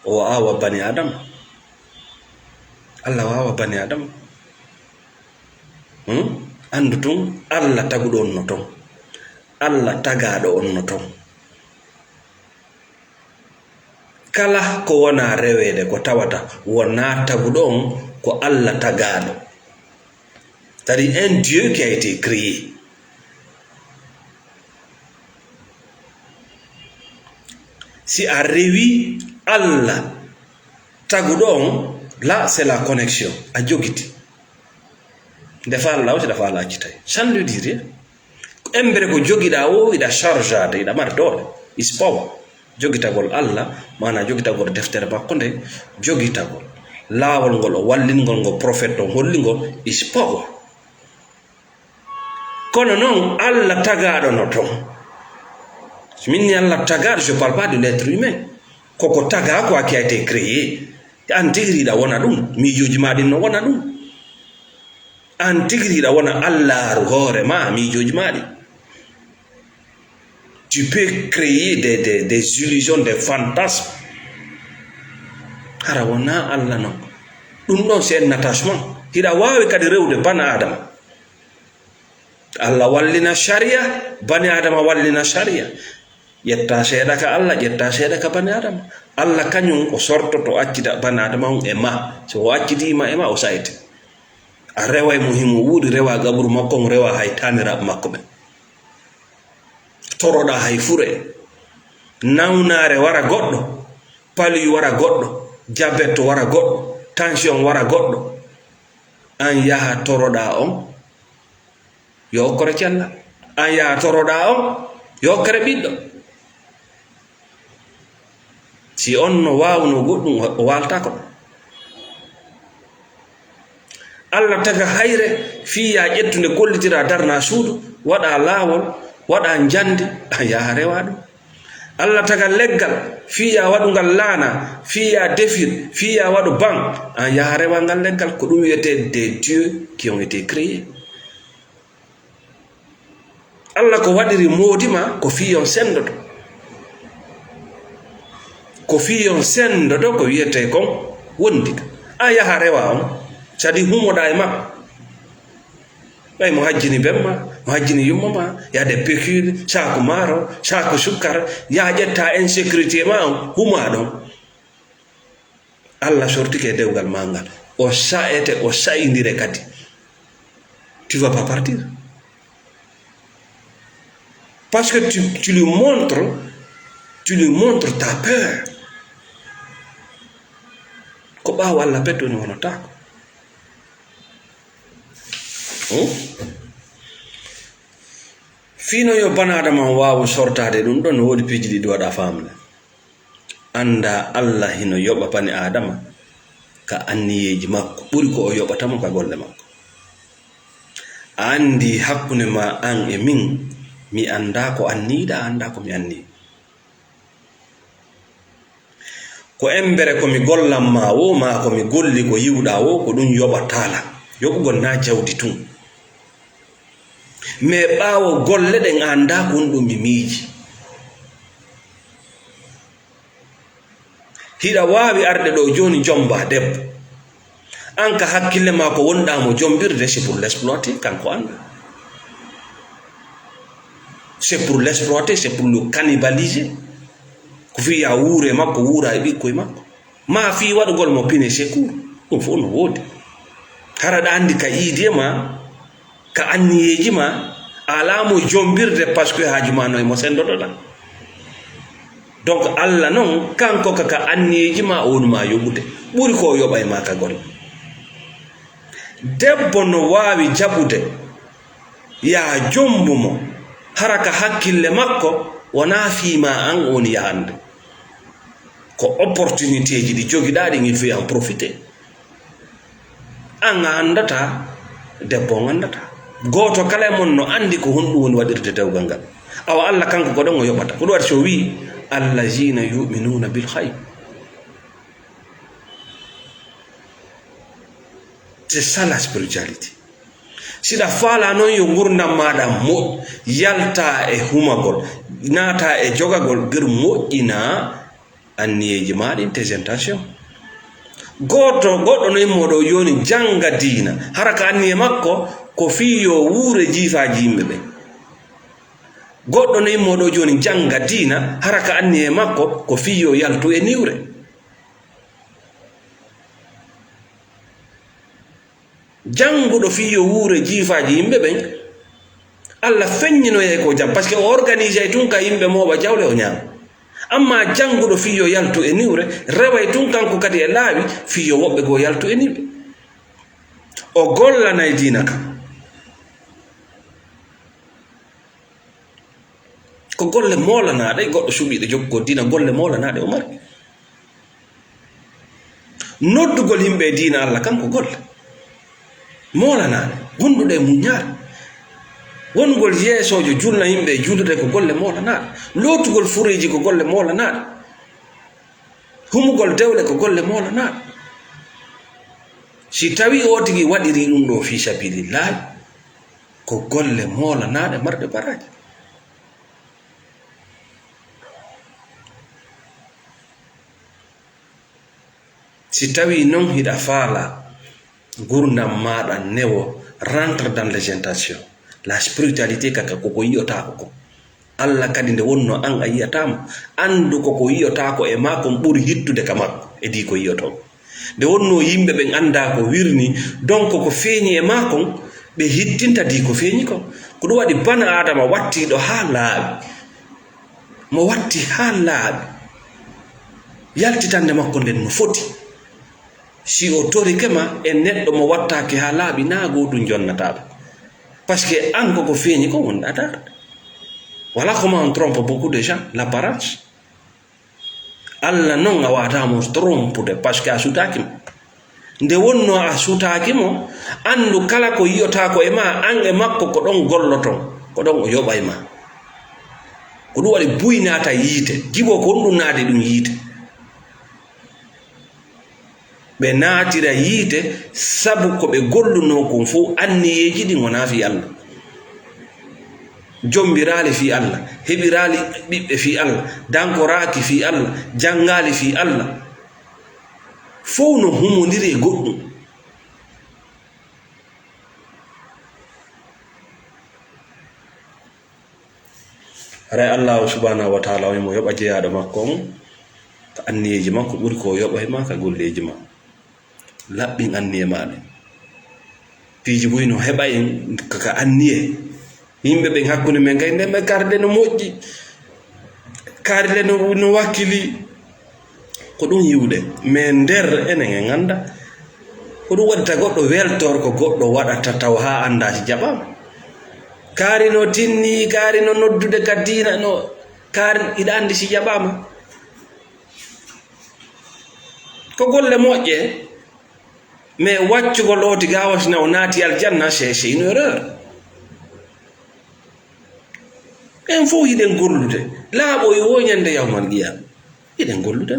o waawa bani Adama. Allah waawa bani Adama. Hmm? Anndu tun, Allah taguɗo on no ton. Allah tagaaɗo on no ton. Kala ko wonaa reweede ko tawata wonaa taguɗo on ko Allah tagaaɗo. C'est-à-dire un Dieu qui a été créé. Si a rewi Allah taguɗo on, là, c'est la connexion. A jogiti. Nde faalɗaa o, si ɗa faala accitay. Ça ne veut dire rien. Embere ko jogiɗaa o, iɗa chargeade, iɗa mari doole. Is power. Jogitagol Allah, maanaa jogitagol deftere makko nde, jogitagol. Laawol ngol o wallingol ngo, prophète on holli ngol, is power. Kono noon, Allah tagaaɗo no ton. So min ni Allah tagaaɗo, je parle pas de l'être humain. Koko tagaa quoi qui a été créé. An tigi hiɗa wona ɗum, miijooji maa ɗin no wona ɗum. An tigi hiɗa wona Allaaru hoore maa, miijooji maa ɗin. Tu peux créer des, des, des illusions, des fantasmes. Hara wonaa Allah non. Ɗum ɗon, c'est un attachement. Hiɗa waawi kadi rewde bana Adama. Allah wallina sharia, bani Adama wallina sharia. Ƴetta seeɗa ka Allah, ƴetta seeɗa ka bani Adama. Allah kañum o sortoto, o accita bani Adama on e ma. So o accitii ma e ma, o sa'ete. A rewa e mo himo wuuri, rewa gaburu makko on, rewa hay taaniraaɓe makko ɓen. Toroɗaa hay fure. Nawnaare wara goɗɗo, palu wara goɗɗo, jabet wara goɗɗo, tension wara goɗɗo. An yaha toroɗaa on, yo okkore cella. An yaha toroɗaa on, yo okkore ɓiɗɗo. Si on no waawno goɗɗum, o, o waaltaako ɗum. Allah taga hayre, fii yaa ƴettu nde, kollitira, darna suudu, waɗa laawol, waɗa njandi, an yaha rewa ɗum. Allah taga leggal, fii yaa waɗu ngal laana, fii yaa defir, fii yaa waɗu ban, an yaha rewa ngal leggal. Ko ɗum wiyetee des dieux qui ont été créés. Allah ko waɗiri moodi ma ko fii on senndoto. Ko fii on senndoto ko wiyetee kon wondi ka. An yaha rewa on, sadi humoɗaa e makko. Ɓay mo hajjini ben ma, mo hajjini yumma ma, yaade pécule, saaku maaro, saaku sukkar, yaa ƴetta insécurité ma on, humaa ɗon. Allah sortike e dewgal maa ngal. O sa'ete, o sa'indire kadi. Tu vas pas partir. Parce que tu, tu lui montres, tu lui montres ta peur. Ko ɓaawo Allah pet woni wonotaako. Hmm? Fii no yo bani Aadama on waawu sortaade ɗum ɗon, no woodi piiji ɗiɗi waɗa faamde. Anndaa Allah hino yoɓa bani Aadama ka anniyeeji makko, ɓuri ko o yoɓata mo ka golle makko. A anndi hakkunde maa an e min, mi anndaa ko anniyiɗaa, a anndaa ko mi anniyii. Ko embere ko mi gollan maa woo, maa ko mi golli ko yi'uɗaa woo, ko ɗum yoɓataa lan. Yoɓugol naa jawdi tun. Mais ɓaawo golle ɗen, a anndaa ko honɗum mi miiji. Hiɗa waawi arde ɗoo jooni, jommbaa debbo. An ka hakkille maa ko wonɗaa mo jommbirde, c'est pour l'exploiter, kanko anndaa. C'est pour l'exploiter, c'est pour le cannibaliser. Ko fii yaa wuura e makko, wuura e ɓikkoy makko. Maa fii waɗugol mo pine secours, ɗum fof no woodi. Hara ɗa anndi ka iidi e maa, ka anniyeeji maa, a alaa mo jommbirde, parce que haaju maa no e mo senndotoɗaa. Donc, Allah non, kanko ka, ka anniyeeji maa, o woni maa yoɓude. Ɓuri ko o yoɓa e maa ka golle. Debbo no waawi jaɓude yaa jombu mo, hara ka hakkille makko, wonaa fii maa an o woni yahande. Ko opportunité ji ɗi jogiɗaa ɗin, il faut en profiter. An a anndataa, debbo on anndataa. Gooto kala e mon no anndi ko honɗum woni waɗirde dewgal ngal. Awa Alla kanko ko ɗon o yoɓata. Ko ɗum waɗi si o wi'i, "Allazina yu'minuna bil ghayb." C'est ça la spiritualité. Siɗa faala non yo ngurdam maaɗa mo-, yalta e humagol, naata e jogagol, ngir moƴƴina anniyeeji maa ɗin, tes intentions. Gooto, goɗɗo no immoo ɗo jooni jannga diina, hara ka anniye makko ko fii yo wuure jiifaaji yimɓe ɓen. Goɗɗo no immoo ɗo jooni jannga diina, hara ka anniye makko ko fii yo yaltu e niwre. Jannguɗo fii yo wuure jiifaaji yimɓe ɓen, Alla feññinoyay ko jam, parce que o organisay tun ka yimɓe mooɓa jawle o ñaama. Amma jannguɗo fii yo yaltu e niwre, reway tun kanko kadi e laawi fii yo woɓɓe goo yaltu e niwre. O gollanay diina kan. Ko golle moolanaaɗe, goɗɗo suɓiiɗo jokko diina, golle moolanaaɗe o mari. Noddugol yimɓe e diina Alla kan ko golle moolanaaɗe, wondude e muññaare. Wongol yeesoojo julna yimɓe e julde ko golle moolanaaɗe. Lootugol fureeji ko golle moolanaaɗe. Humugol dewle ko golle moolanaaɗe. Si tawii oo tigi waɗirii ɗum ɗoo fii sabiilillaahi, ko golle moolanaaɗe marɗe baraaji. Si tawii non hiɗa faala ngurndan maaɗa newo, rentre dans les tentations, la spiritualité kaka koko yi'otaako ko. Alla kadi nde wonnoo an a yi'ataa mo, anndu koko yi'otaako e maa kon ɓuri hittude ka makko e dii ko yi'otoo. Nde wonnoo yimɓe ɓen anndaa ko wirnii, donc ko feeñi e maa kon, ɓe hittinta dii ko feeñi kon. Ko ɗum waɗi bana Aadama wattiiɗo haa laaɓi. Mo watti haa laaɓi. Yaltitannde makko nden no foti. Si o torike ma e neɗɗo mo wattaaki haa laaɓi, naa goo ɗum jonnataa ɓe. Parce que an ko ko feeñi kon wonɗaa daarde. Voilà comment on trompe beaucoup de gens, l'apparence. Alla non a waawataa mo trompude, parce que a sutaaki mo. Nde wonnoo a sutaaki mo, anndu kala ko yi'otaako e maa, an e makko ko ɗon golloton, ko ɗon o yoɓay ma. Ko ɗum waɗi buy naata yiite, jiwo ko honɗum naati ɗum yiite. Ɓe naatira yiite sabu ko ɓe gollunoo kon fow, anniyeeji ɗin wonaa fii Alla. Jommbiraali fii Alla, heɓiraali ɓiɓɓe fii Alla, dankoraaki fii Alla, janngaali fii Alla. Fow no humondiri e goɗɗum. Haray Allaahu subhaanahu wa taala on mo yoɓa jeyaaɗo makko on, ka anniyeeji makko ɓuri ko o yoɓay ma ka golleeji ma. Laɓɓin anniye maa ɗen. Piiji buy no heɓa en ka, ka anniye. Yimɓe ɓen hakkunde men kay nden ɓe karde no moƴƴi. Karde no, no wakkili. Ko ɗum yiwde, mais nder enen en annda. Ko ɗum waɗata goɗɗo weltor ko goɗɗo waɗata taw haa annda si jaɓaama. Kaari no tinni, kaari no noddude ka diina, no kaari iɗa anndi si jaɓaama. Ko golle moƴƴe, mais waccugol o tigi haa wasina o naati aljanna, c'est, c'est une erreur. En fow hiɗen gollude. Laaɓoy wo ñande yawmal qiyama. Hiɗen gollude.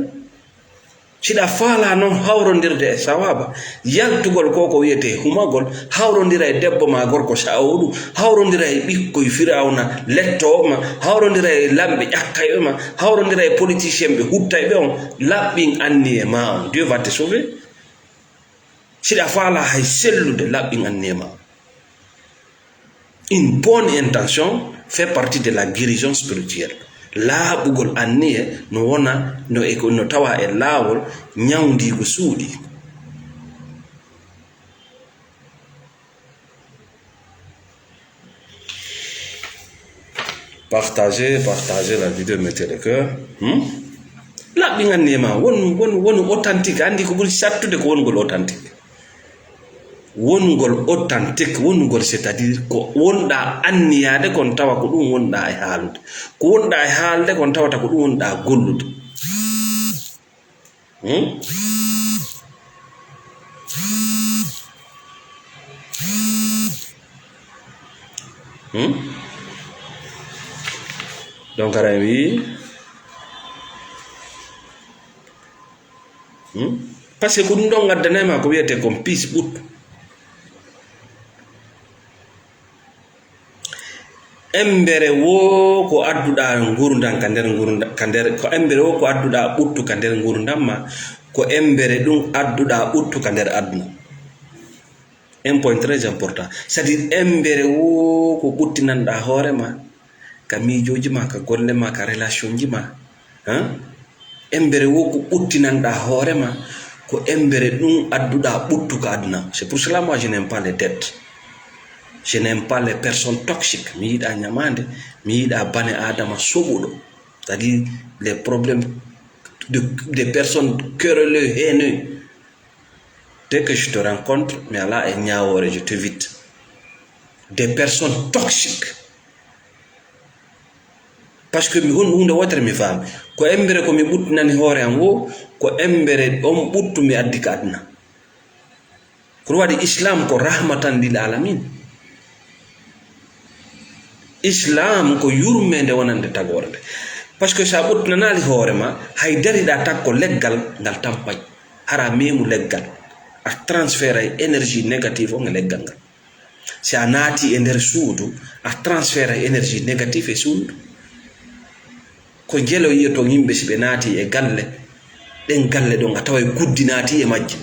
Siɗa faala non hawrondirde e sawaaba, yaltugol ko ko wiyetee humagol, hawrondira e debbo maa gorko sa'ooɗo, hawrondira e ɓikkoy Firawna lettooɓe ma, hawrondira e lamɓe ƴakkayɓe ma, hawrondira e politicien ɓe huttayɓe on, laɓɓin anniye maa on. Dieu va te sauver. Siɗa faala hay sellude, laɓɓin anniye maa on. Une bonne intention fait partie de la guérison spirituelle. Laaɓugol anniye no wona, no e ko, no tawa e laawol ñawndiigu suuɗi. Partagez, partagez la vidéo, mettez le cœur. Hmm? Laɓɓin anniye maa, won, won, won authentique. Anndi ko ɓuri sattude ko wongol authentique. Wonugol authentique, wonugol, c'est-à-dire ko wonɗaa anniyaade kon tawa ko ɗum wonɗaa e haalude. Ko wonɗaa e haalde kon tawata ko ɗum wonɗaa gollude. Hmm? Hmm? Donc, aɗa wi, hmm? Parce que ko ɗum ɗon addanay ma ko wiyete kon peace ɓuttu. Embere wo ko adduɗa ngurdan ka nder ngurdan, ka nder, ko embere wo ko adduɗa ɓuttu ka nder ngurdan ma, ko embere ɗum adduɗa ɓuttu ka nder aduna. Un point très important. C'est-à-dire, embere wo ko ɓuttinanɗa hoore ma, ka miijooji ma, ka golle ma, ka relation ji ma. Hein? Embere wo ko ɓuttinanɗa hoore ma, ko embere ɗum adduɗa ɓuttu ka aduna. C'est pour cela, moi, je n'aime pas les dettes. Je n'aime pas les personnes toxiques. Mi yiɗa ñamaande, mi yiɗa bane Adama soɓuɗo. C'est-à-dire, les problèmes de, des personnes querelleuses, haineux. Dès que je te rencontre, mi ala e ñaawoore, je t'évite. Des personnes toxiques. Parce que mi, hon-, hunde wootere mi faami. Ko embere ko mi ɓuttinani hoore am wo, ko embere on ɓuttu mi addi ka aduna. Ko ɗum waɗi Islam ko rahmatan lil alamin. Islam ko yurmeende wonande tagoore nde. Parce que so a ɓuttinanaali hoore ma, hay dariɗa takko leggal, ngal tampay. Hara memu leggal. A transféray énergie négative on e leggal ngal. Si a naati e nder suudu, a transféray énergie négative e suudu. Ko jelo yiyoton yimɓe si ɓe naati e galle, ɗen galle ɗon a taway guddi naati e majje.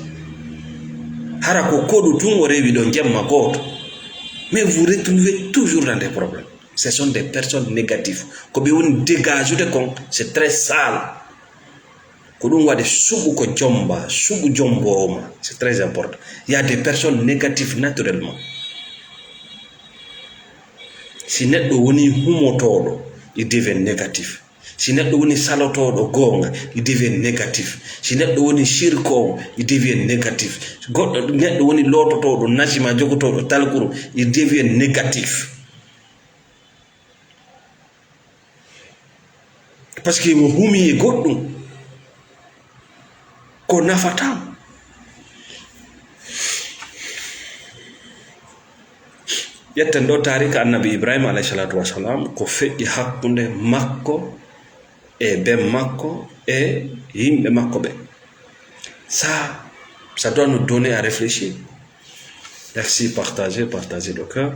Hara ko koɗu tun o rewi ɗon jemma gooto. Mais vous retrouvez toujours dans des problèmes. Ce sont des personnes négatives. Ko ɓe woni dégajude kon, c'est très sale. Ko ɗum waɗi suɓu ko jomba, suɓu jomboowo ma. C'est très important. Il y a des personnes négatives naturellement. Si neɗɗo woni humotooɗo, il devient négatif. Si neɗɗo woni salotooɗo goonga, il devient négatif. Si neɗɗo woni sirkoowo, il devient négatif. Goɗɗo, neɗɗo woni loototooɗo, najima jogotooɗo talkuru, il devient négatif. Parce que mo humi e goɗɗum ko nafata mo. Ƴetten ɗo taarika annabi Ibrahima alayhi salatu wasalam, ko feƴƴi hakkunde makko e ben makko e yimɓe makko ɓe. Ça, ça doit nous donner à réfléchir. Merci, partagez, partagez le cœur.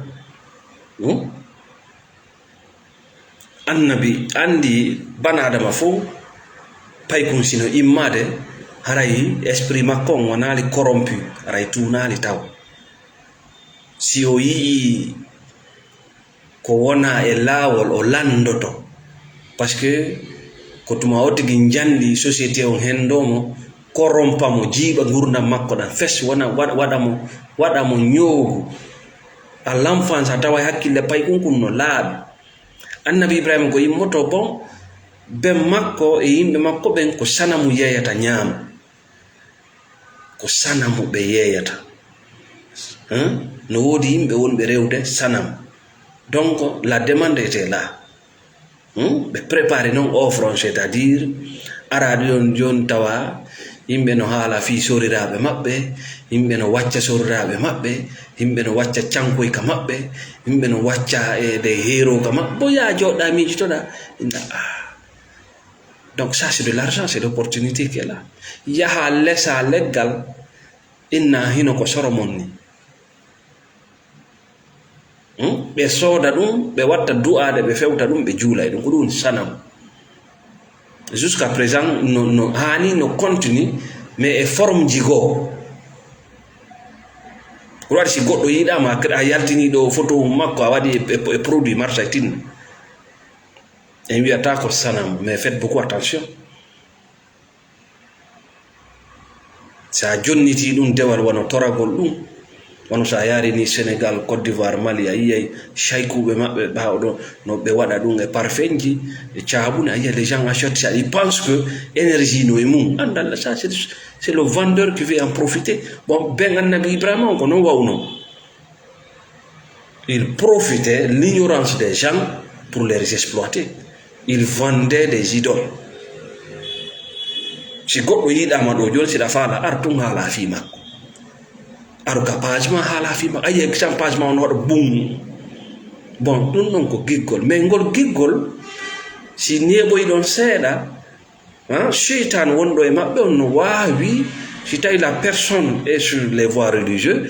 Hmm? Annabi anndi bana Adama fof, paykun sino immaade, haray esprit makko on wonaali corrompu, haray tuunaali taw. Si o yi'ii ko wonaa e laawol, o lanndoto. Parce que ko tuma o tigi njanɗi société on henndoo mo, corrompa mo, jiiɓa ngurdam makko ɗam, fes wona, waɗa, waɗa mo, waɗa mo ñoogu. À l'enfance, a tawa e hakkille paykun kun no laaɓi. Annabi Ibrahima ko immoto bon, ben makko e yimɓe makko ɓen ko sanamu yeeyata ñaama. Ko sanamu ɓe yeeyata. Hein? No woodi yimɓe wonɓe rewde sanamu. Donc, la demande était là. Hmm? Ɓe préparé noon offre on, c'est-à-dire, araaɗo on jooni tawa yimɓe no haala fii soriraaɓe maɓɓe, yimɓe no wacca soriraaɓe maɓɓe, yimɓe no wacca cankoy ka maɓɓe, yimɓe no wacca e de heero ka maɓɓe. Bon, yaa jooɗɗaa miijitoɗaa, inna, ah. Donc ça, c'est de l'argent, c'est l'opportunité qui est là. Yaha lesa leggal, inna hino ko soro mon ni. Hmm? Ɓe sooda ɗum, ɓe watta du'aade, ɓe fewta ɗum, ɓe juula e ɗum. Ko ɗum sanamu. Jusqu'à présent, no, no haani, no continue, mais e forme ji goo. Ko waɗi si goɗɗo yiɗaama, a yaltini ɗo photo makko, a waɗi e, e, e produit marsa e tinna. En wiyata ko sanamu, mais faites beaucoup attention. Si a jonnitii ɗum dewal wano toragol ɗum, wano so a yaarini Sénégal, Côte d'Ivoire, Mali, a yiyay saykuuɓe maɓɓe ɓaawo ɗo no ɓe waɗa ɗum e parfumji, e caabuɗi, a yiya les gens achètent ça, ils pensent que énergie no e mum. Annda, ça, c'est, c'est le vendeur qui veut en profiter. Bon, ben Annabi Ibrahima on ko non wawno. Il profitait l'ignorance des gens pour les exploiter. Il vendait des idoles. Si goɗɗo yiɗaama ɗo jooni, siɗa faala, ar tun haala fii makko. Aru ka page ma haala fii makko. A yi'ay kisan page ma on waɗa bum. Bon, ɗun ɗon ko giggol. Mais ngol giggol, si neeɓoy ɗon seeɗa, han, seytaan wonɗo e maɓɓe on no waawi, si tawi la personne est sur les voies religieuses,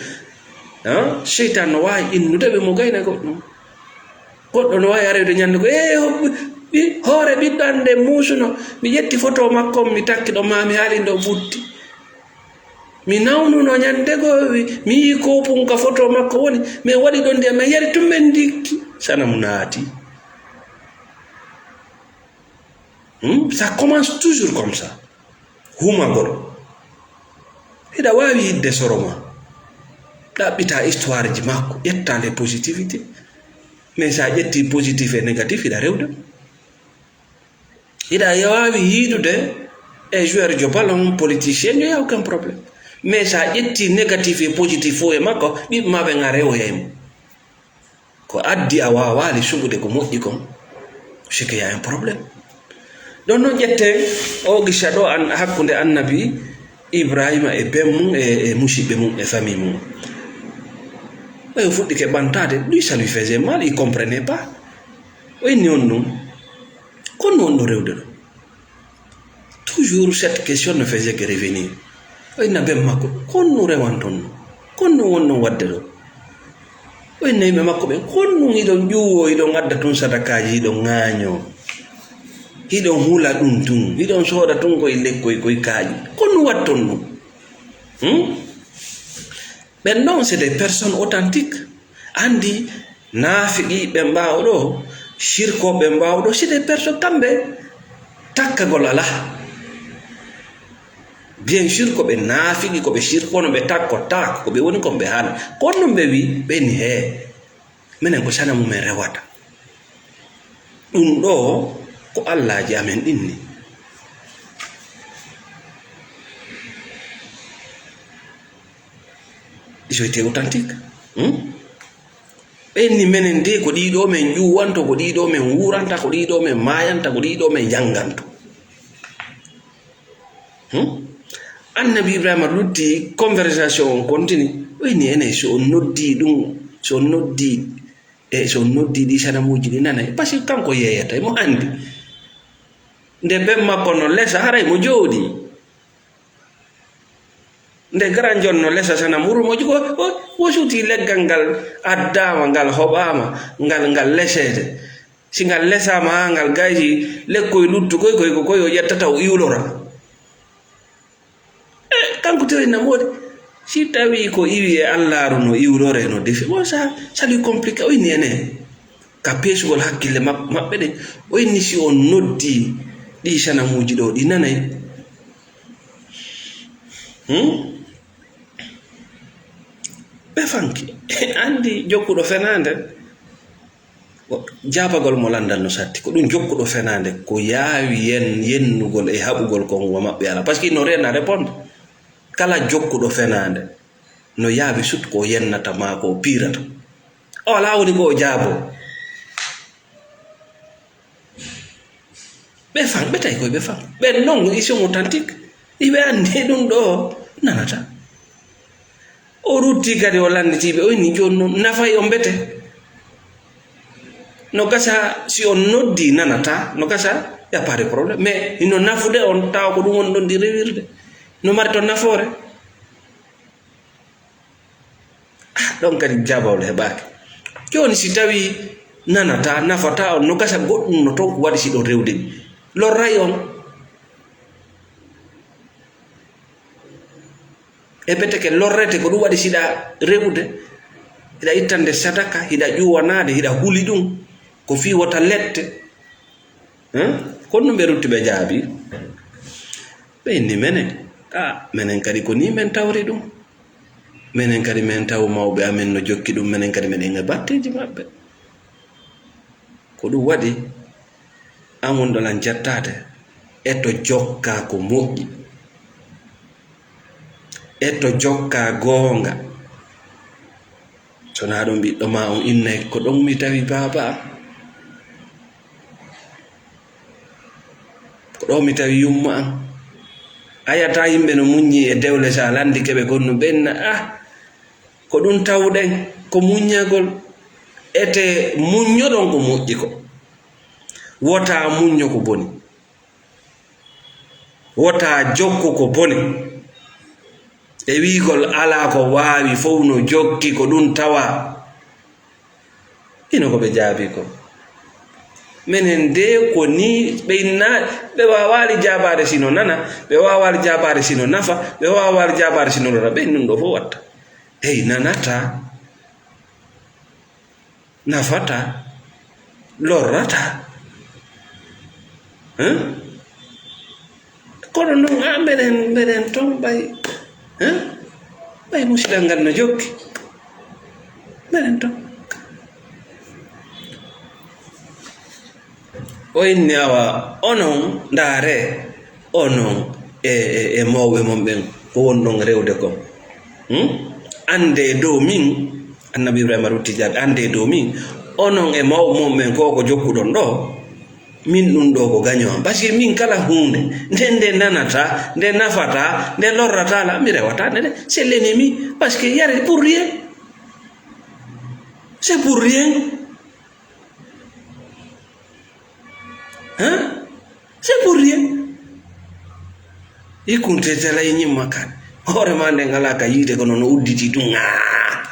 han, seytaan no waawi innude ɓe mo gayna goɗɗum. Goɗɗo no waawi areyde ñannde go, "Ee, ho-, ɓi-, hoore ɓiɗɗo an nde muusuno, mi ƴetti photo makko on, mi takki ɗo, maa mi haalin ɗo ɓutti. Mi nawnuno ñannde go, mi, mi yi'i koopun ka photo makko woni, mi waɗi ɗon ndiyam, mi yari tun men ndikki." Sanamu naati. Hmm? Ça commence toujours comme ça. Humagol. Hiɗa waawi yiɗde soro ma. Ɗaɓɓita histoire ji makko, ƴetta les positivité. Mais sa ƴetti positif et négatif, hiɗa rewde. Hiɗa waawi yiɗude e joueur jo ballon, politicien, il y a aucun problème. Mais sa ƴetti négatif et positif fof e makko, ɓiɓɓe ma ɓen a rewoyay mo. Ko addi a waawaali suɓude ko moƴƴi kon, c'est qu'il y a un problème. Ɗon non ƴetten oo gisa ɗoo an-, hakkunde annabi Ibrahima e ben mum e, e musiɓɓe mum e famille mum. Ɓay o fuɗɗike ɓantaade, lui, ça lui faisait mal, il comprenait pas. O inni on ɗum. Kon no on ɗo rewde ɗo? Toujours cette question ne faisait que revenir. O inna ben makko, "Kon no rewanton no? Kon no wonɗon waɗde ɗo?" O inna yimɓe makko ɓen, "Kon nun hiɗon ƴuwoo, hiɗon adda tun sadakaaji, hiɗon ŋaañoo, hiɗon hula ɗum tun, hiɗon sooda tun koye lekkoy, koye kaaƴi? Kon no waɗton ɗum?" Hmm? Ɓen ɗon, c'est des personnes authentiques. Anndi naafiqiiɓe ɓen ɓaawo ɗo, sirkooɓe ɓen ɓaawo ɗo, c'est des personnes kamɓe takkagol alaa. Bien sûr, ko ɓe naafiqi, ko ɓe sirkoono, ɓe takkotaako, ko ɓe woni kon ɓe haala. Kono ɗum ɓe wi, ɓe ni, "Hee, minen ko sanamu men rewata. Ɗum ɗo ko allaaji amen ɗin ni." Ils ont été authentiques. Hmm? Ɓen ni menen de ko ɗiɗo men ƴuwanto, ko ɗiɗo men wuranta, ko ɗiɗo men maayanta, ko ɗiɗo men janganto. Hmm? Annabi Ibrahima lutti, conversation on continue. O inni enen, so on noddi ɗum, so on noddi, e so on noddi ɗi sanamuuji ɗi nanay. Parce que kanko yeeyata, mo andi. Nde ben makko no lesa, haray mo jooɗi. Nde Grand John no lesa sanamu, mo ko, o, o suuti leggal ngal addaama, ngal hoɓaama, ngal, ngal leseede. Si ngal lesaama haa ngal gaysi, lekkoy luttukoy, koy ko koy o ƴettata o iwlora. E, kanko tawi na moodi. Si tawi ko iwi e Allaaru no iwlore, no defi, bon, ça, ça lui complique, o inni ene. Ka peesugol hakkille mak-, maɓɓe ɗen, o inni si on noddi ɗi sanamuuji ɗo, ɗi nanay. Hmm? Ɓe fanki. Anndi jokkuɗo fenaande, o, jaabagol mo lanndal no satti. Ko ɗum jokkuɗo fenaande, ko yaawi yen-, yennugol e haɓugol kon wa maɓɓe alaa. Parce que no reena répondre. Kala jokkuɗo fenaande, no yaawi sut ko yennata maa ko piirata. O alaa woni ko o jaaboo. Ɓe fan, ɓe tawi koye ɓe fan. Ɓen non, ils sont authentiques. Iɓe anndi ɗum ɗo nanata. O rutti kadi o lannditiiɓe, o inni jooni non, nafay on mbete? No gasa si on noddi nanata, no gasa, y a pas de problème. Mais hino nafude on tawa ko ɗum on ɗon ɗi rewirde. No mari ton nafoore. Ah, ɗon kadi jaabawol heɓaaki. Jooni si tawi nanata, nafata on, no gasa goɗɗum no ton ko waɗi si ɗon rewde ɗi. Lorray on. E beteke lorrete ko ɗum waɗi siɗa rewude. Hiɗa ittande sadaka, hiɗa ƴuwanaade, hiɗa huli ɗum. Ko fii wota lette. Hein? Kono ɗum ɓe rutti ɓe jaabi. Ɓe inni menen. Ah, menen kadi ko nii men tawri ɗum. Menen kadi men taw mawɓe amen no jokki ɗum, menen kadi meɗen e batteeji maɓɓe. Ko ɗum waɗi, an wonɗo lan jattaade, e to jokkaa ko moƴƴi, e to jokkaa goonga. So naa ɗum ɓiɗɗo maa on innay, ko ɗon mi tawi baaba am. Ko ɗo mi tawi yumma am. A yiyata yimɓe no muññi e dewle, so a lanndike ɓe konnu ɓen, ah, ko ɗum tawɗen, ko muññagol. Ete muññoɗon ko moƴƴi ko. Wota muñño ko boni. Wota jokku ko boni. E wiigol alaa ko waawi fof no jokki ko ɗum tawa. Hino ko ɓe jaabii ko. Menen de ko ni ɓe inna, ɓe waawaali jaabaade sino nana, ɓe waawaali jaabaade sino nafa, ɓe waawaali jaabaade sino lora, ɓe ɗum ɗo fof watta. Hey, nanata, nafata, lorrata. Hein? Kono noon, a, mbeɗen, mbeɗen toon ɓay, hein? Ɓay musidal ngal no jokki. Mbeɗen toon. O inni, awa, onon, ndaare, onon e, e, e mawɓe mon ɓen, ko wonɗon rewde kon. Hmm? Annde dow min, Annabi Ibrahima rutti jaabi, annde dow min, onon e mawɓe mon ɓen, ko ko jokkuɗon ɗo, min ɗum ɗo ko gaño am. Parce que min kala huunde, nde, nde nanata, nde nafata, nde lorrata la, mi rewata nde, nde. C'est l'ennemi. Parce que yare pour rien. C'est pour rien. Hein? C'est pour rien. Ikkunte tela e ñimma kan. Hoore ma nden alaa ka yiide kono no udditi ɗum. Ŋaa.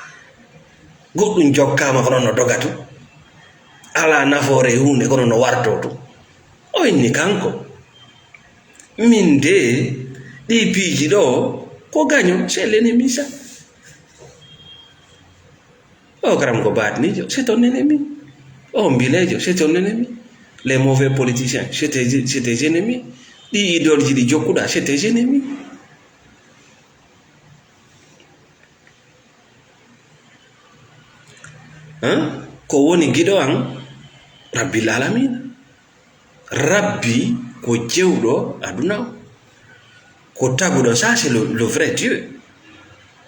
Goɗɗum jokkaama kono no doga tun. Alaa nafoore e huunde kono no wartoo tun. O inni kanko. Min de, ɗii piiji ɗo, ko gaño, c'est l'ennemi ça. O karam ko baatiniijo, c'est ton ennemi. O mbileejo, c'est ton ennemi. Les mauvais politiciens, c'est tes, c'est tes ennemis. Ɗii idole ji ɗi jokkuɗaa, c'est tes ennemis. Hein? Ko woni giɗo an? Rabbil Alamina. Rabbi ko jewɗo aduna o. Ko taguɗo, ça c'est le, le vrai Dieu.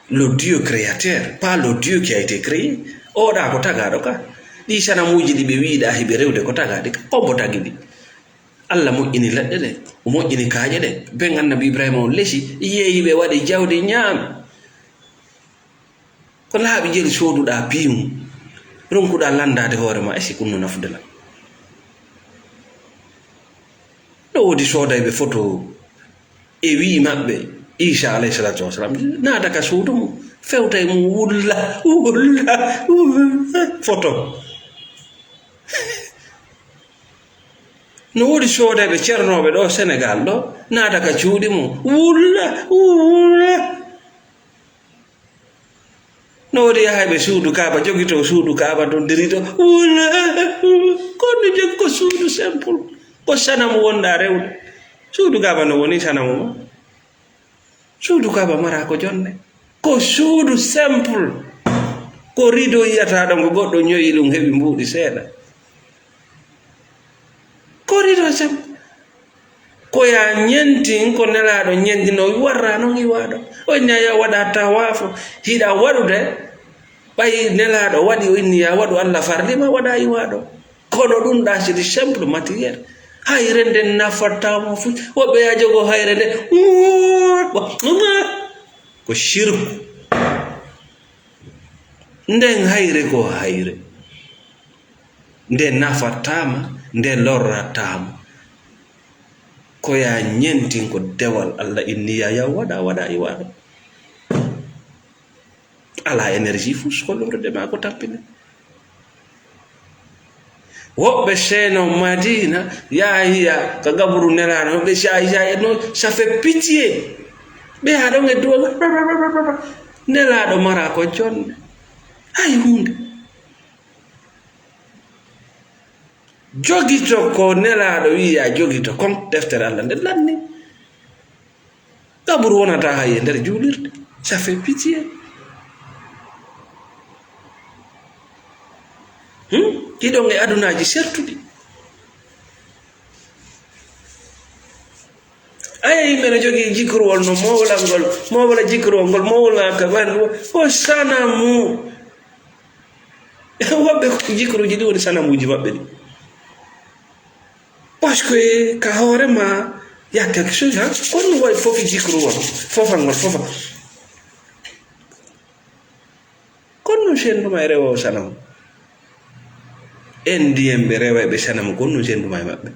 Le Dieu créateur, pas le Dieu qui a été créé. Oɗa ko tagaɗo ka. Ɗi sanamuji ɗi ɓe wiɗa hiɓe rewde ko tagaɗi ka. Ko mbo tagi ɗi? Allah moƴƴini leɗɗe ɗe, o moƴƴini kaaƴe ɗe. Ben Annabi Ibrahima on lesi, yeeyi ɓe waɗi jawdi ñaami. Ko laaɓi jeli sooduɗaa piimu, ronkuɗaa lanndaade hoore ma, est-ce que ɗum no nafude lan? No woodi soodayɓe foto e wi'i maɓɓe, Iisa alayhi salaatu wa salaam, naata ka suudu mum, fewta e mum, wulla, wulla, wulla, foto. No woodi soodayɓe cernooɓe ɗo Senegaal ɗo, naata ka cuuɗi mum, wulla, wulla. No woodi yahayɓe suudu Kaaba, jogitoo suudu Kaaba ɗon, diri ɗo, wulla, wulla. Ko ɗum jogi ko suudu simple. Ko sanamu wonɗaa rewde. Suudu Kaaba no woni sanamu ma. Suudu Kaaba maraa ko jonne. Ko suudu simple. Ko rido yi'ataa ɗon, ko goɗɗo ñoyi ɗum, heɓi mbuuɗi seeɗa. Ko rido simple. Ko yaa ñentin ko Nelaaɗo ñenti no warra non iwaaɗo. O inni a yaa waɗa tawaafu. Hiɗa waɗude, ɓay Nelaaɗo waɗi, o inni yaa waɗu, Allah farli ma waɗa iwaaɗo. Kono ɗum ɗa, c'est du simple matériel. Hayre nden nafataa mo fu. Woɓɓe yaa jogo hayre nde. Ko shirku. Nden hayre ko hayre. Nde nafataa ma, nde lorrataa ma. Ko yaa ñentin ko dewal Allah inni yaa, yaa waɗa, waɗa iwaaɗo. Alaa énergie fus, ko lorrude ma ko tampine. Woɓɓe seeno Madina, yaa hiya ka gaburu Nelaaɗo, ɓe saayi saayi no, ça fait pitié. Ɓe yaa ɗon e duwa, Nelaaɗo maraa ko jonne. Hay huunde. Jogito ko Nelaaɗo wi'i yaa jogito kon, deftere Allah nde lanni. Kaburu wonata hay e nder juulirde. Ça fait pitié. Hmm? Hiɗon e adunaaji sertuɗi. Aya, yimɓe no jogii jikruwol no mowlangol, mowla jikruwol ngol, mowla ka ɓandu, o sanamu. Woɓɓe ko jikruuji ɗi woni sanamuuji maɓɓe ɗi. Parce que ka hoore ma, Il y a quelque chose, hein? Kon ɗum waɗi fofi jikru on, fofangol, fofa. Kon ɗum senduma e rewo sanamu. En ndiyen ɓe rewa ɓe sanamu, kon ɗum senduma e maɓɓe.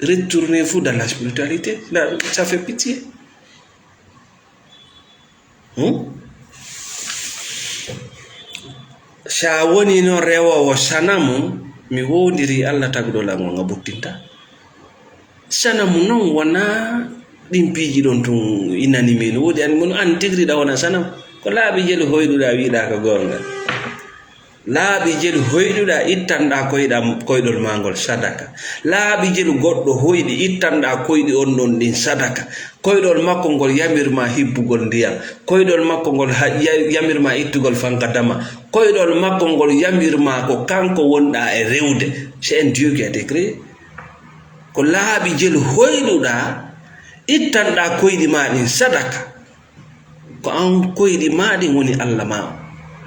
Retournez-vous dans la spiritualité. Là, ça fait pitié. Hmm? Sa woni noon rewoowo sanamu, mi woondiri Allah taguɗo lan on, a buttinta. Sanamu noon wonaa ɗin piiji ɗon tun inani min. Woodi an, mun an tigri ɗa wona sanamu. Ko laaɓi jelu hoyɗuɗa wiɗa ko goonga. Laaɓi jelu hoyɗuɗa ittanɗa koyɗa, koyɗol maa ngol sadaka. Laaɓi jelu goɗɗo hoyɗi ittanɗa koyɗi on ɗon ɗin sadaka. Koyɗol makko ngol yamirma hibbugol ndiyam. Koyɗol makko ngol ha-, ya-, yamirma ittugol fanka dama. Koyɗol makko ngol yamirma ko kanko wonɗa e rewde. C'est un Dieu qui a été créé. Ko laaɓi jelu hoyɗuɗa, ittanɗa koyɗi ma ɗin sadaka. Ko an koyɗi ma ɗin woni Allah ma.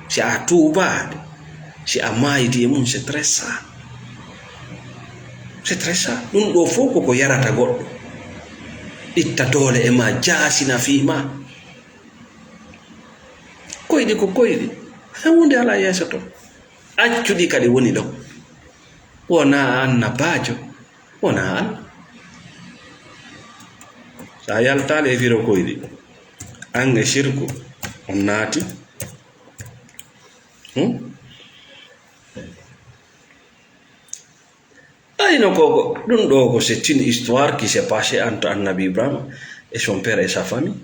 Si a tuubaade, si a maayidi e mum, c'est très ça. C'est très ça. Ɗum ɗo fof koko yarata goɗɗo. Itta doole e ma, jaasina fii ma. Koyɗi ko koyɗi. Hay huunde alaa yeeso ton. Accuɗi kadi woni ɗon. Wonaa annabaajo, wonaa Allah. Sa yaltaali e firo koyɗi, an e sirku, on naati. Hmm? Ay, no, ko, ko, ɗum ɗo ko c'est une histoire qui s'est passée entre Annabi Ibrahim et son père et sa famille.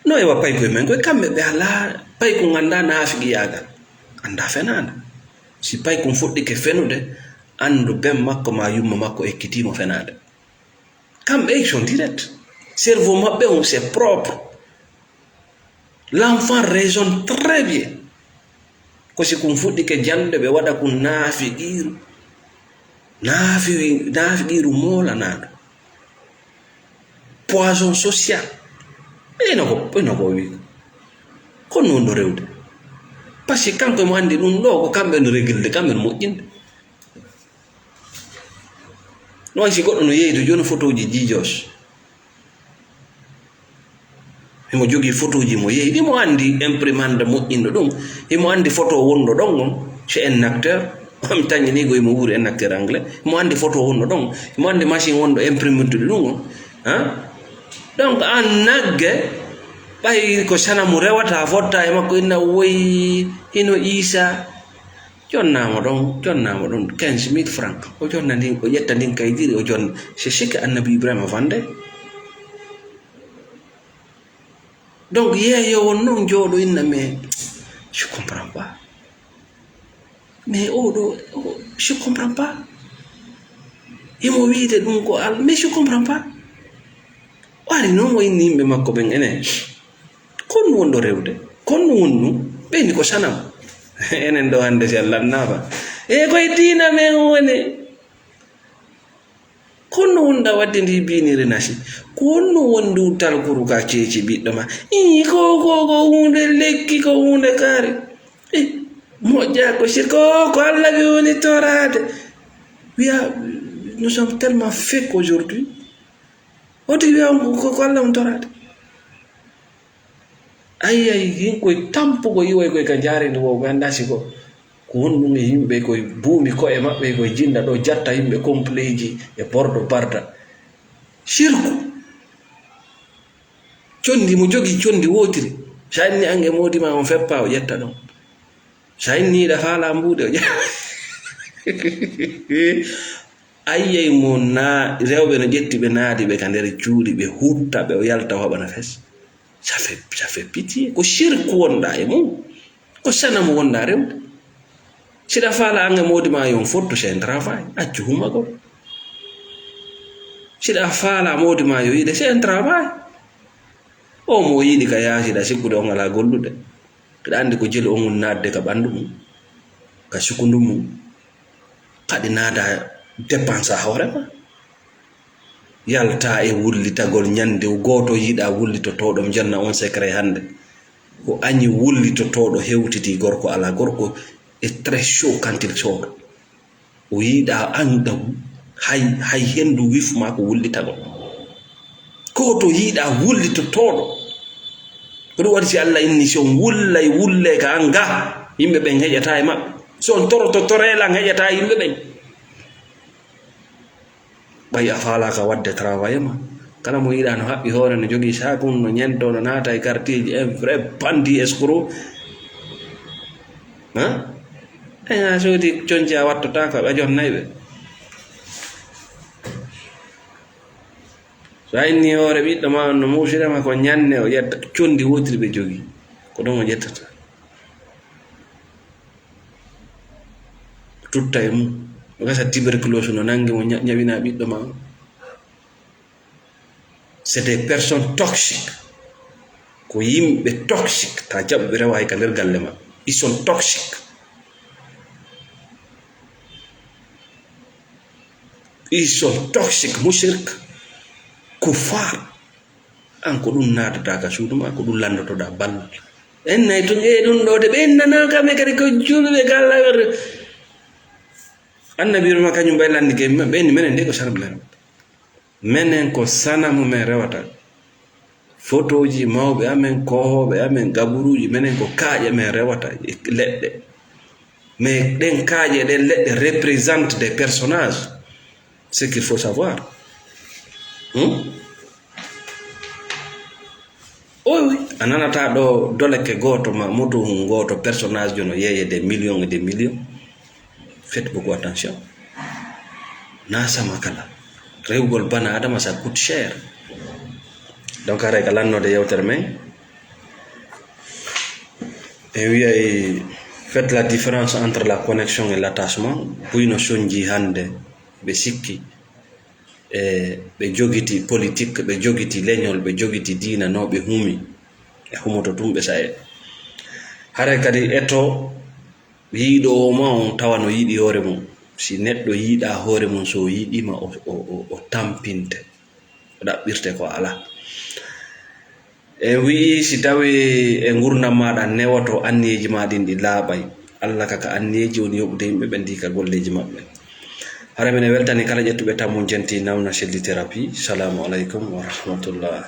No e wa paykoye men koye, kamɓe ɓe alaa payko ngannda naafiqiyaagal, annda fenaande. Si paykun fuɗɗike fenude, anndu ben makko ma yumma makko ekkitiimo fenaande. Kamɓe ils sont direct. Cerveau maɓɓe on, c'est propre. L'enfant raisonne très bien. Ko si kun fuɗɗike jannde, ɓe waɗa kun naafiqiiru. Naafi-, naafiqiiru moolanaaɗo. Poison social. Ɓe ino ko, ino ko wi. Ko non ɗo rewde. Parce que kanko mo anndi ɗum ɗo, ko kamɓe no régulde, kamɓe no moƴƴinde. No wayi si goɗɗo no yeeydo jooni fotooji Jijos. Himo jogii fotooji mo yeeydi, himo anndi imprimante moƴƴinɗo ɗum, himo anndi foto wonɗo ɗon on, c'est un acteur. Mi tañinii ko himo wuuri un acteur anglais. Himo anndi foto wonɗo ɗon, himo anndi machine wonɗo imprimante ɗum on. Hein? Donc, an nagge, ɓay ko sanamu rewata, fotta e makko, inna woyi, hino Iisa. Jonnaa mo ɗon, jonnaa mo ɗon quinze mille francs. O jonna ndin, o ƴetta ndin kaydiri, o jonna. C'est ce que Annabi Ibrahima vande. Donc, yeeyo won noon jooɗo inna, mais je comprends pas. Mais o ɗo, o, je comprends pas. Himo wiide ɗum ko Al-, mais je comprends pas. O ari noon o inni yimɓe makko ɓen, enen, kon ɗum wonɗo rewde? Kon ɗum woni ɗum? Ɓe inni ko sanam. Enen ɗo hannde si Allah annaaba. E koye diina men woni. Kon ɗum wonɗa waɗde ndi biiniri nasi? Kon ɗum woni ndu talkuru ka ceeci ɓiɗɗo ma? Ii, ko, ko, ko huunde lekki, ko huunde kaari. Eh, moƴƴa ko sir-, ko, ko Allah ɓe woni toraade. Wiya, nous sommes tellement fake aujourd'hui. O tigi wiya on ko, ko, ko Allah on toraade. Ayi, ayi, hin koye tampugo iwoy koye ka njaareendi wo, ɓe anndaa si ko, ko honɗum e yimɓe koye buumi ko'e maɓɓe, koye jinda ɗo jatta yimɓe kompleeji e bordo barda. Sirku. Condi mo jogii, condi wootiri. Sa inni ange moodi ma on feppa, o ƴetta ɗon. Sa inni iɗa faala mbuuɗe, o ƴetta. Ayyay mo na rewɓe no ƴetti ɓe naadi ɓe ka nder cuuɗi, ɓe hutta ɓe, o yalta o haɓana fes. Ça fait, ça fait pitié. Ko sirku wonɗa e mum. Ko sanamu wonɗa rewde. Siɗa faala ange moodi ma yo on fottu, c'est un travail. Accu humagol. Siɗa faala moodi ma yo yiɗe, c'est un travail. O mo yiɗi ka yaasi ɗa sikkude on alaa gollude. Hiɗa anndi ko jelu on woni naatde ka ɓanndu mum, ka sukundu mum. Kadi naada dépense a hoore ma. Yalta e wullitagol ñande gooto yiɗa wullitotooɗo, mi jonna on secret hannde. Ko añi wullitotooɗo hewtiti gorko alaa gorko, Est très chaud quand il sort. O yiɗa anɗa hay hay hendu wif ma ko wullitagol. Ko to yiɗa wullitotooɗo. Ko ɗum waɗi si Allah inni si on wullay wulle ka an ga, yimɓe ɓen heƴata e maɓɓe. Si on toroto toreel an heƴata e yimɓe ɓen. Ɓay a faalaaka waɗde travail ma. Kala mo yiɗa no haɓɓi hoore, no jogii saaku, no ñento, no naata e quartier ji, un vrai bandit escroc. Hein? Eyi, a soodi conci a wattotaako, a jonnay ɓe. So a inni hoore ɓiɗɗo ma on no muusirama ko ñanne o ƴetta, condi wootiri ɓe jogii. Ko ɗon o ƴettata. Tutta e mum. O gasa tuberculose no nangi mo ña-, ñawina ɓiɗɗo ma on. C'est des personnes toxiques. Ko yimɓe toxiques. Ta jaɓu ɓe rewa hay ka nder galle ma. Ils sont toxiques. Ils sont toxiques, mushrik, kuffar. An ko ɗum naatata ka suudu ma, ko ɗum lanndotoɗa ballal. En nay tun, e ɗum ɗo de, ɓe innana kamɓe kadi ko julɓe ka Allah. Annabi ma kañum ɓay lanndi ke, ɓe inni menen de ko sanamu men. Menen ko sanamu men rewata. Fotooji mawɓe amen, koohooɓe amen, gaburuuji, menen ko kaaƴe men rewata e leɗɗe. Mais ɗen kaaƴe, ɗen leɗɗe représente des personnages. Ce qu'il faut savoir. Hmm? Oui, oui. A nanata ɗo doleke gooto ma moto hun gooto personnage jono yeeye des millions et des millions. Faites beaucoup attention. Na sama kala. Rewgol bana adama, ça coûte cher. Donc, haray ka lannoode yewtere men. En wiyay, faites la différence entre la connexion et l'attachement. Buy no sonji hannde, ɓe sikki. E ɓe jogiti politique, ɓe jogiti leñol, ɓe jogiti diina, no ɓe humi. E humoto tun ɓe sa'e. Haray kadi eto yiɗoowo ma on tawa no yiɗi hoore mum. Si neɗɗo yiɗa hoore mum, so o yiɗima, o, o, o, o tampinte. O ɗaɓɓirte ko alaa. En wi'i, si tawi e ngurndan maaɗa newoto, anniyeeji ma ɗin ɗi laaɓay, Allah ka, ka anniyeeji woni yoɓude yimɓe ɓen, ndi ka golleeji maɓɓe. Hara minen weltani kala ƴettuɓe tammum jenti Namna Selli Thérapie. Salaamu aleykum wa rahmatullah.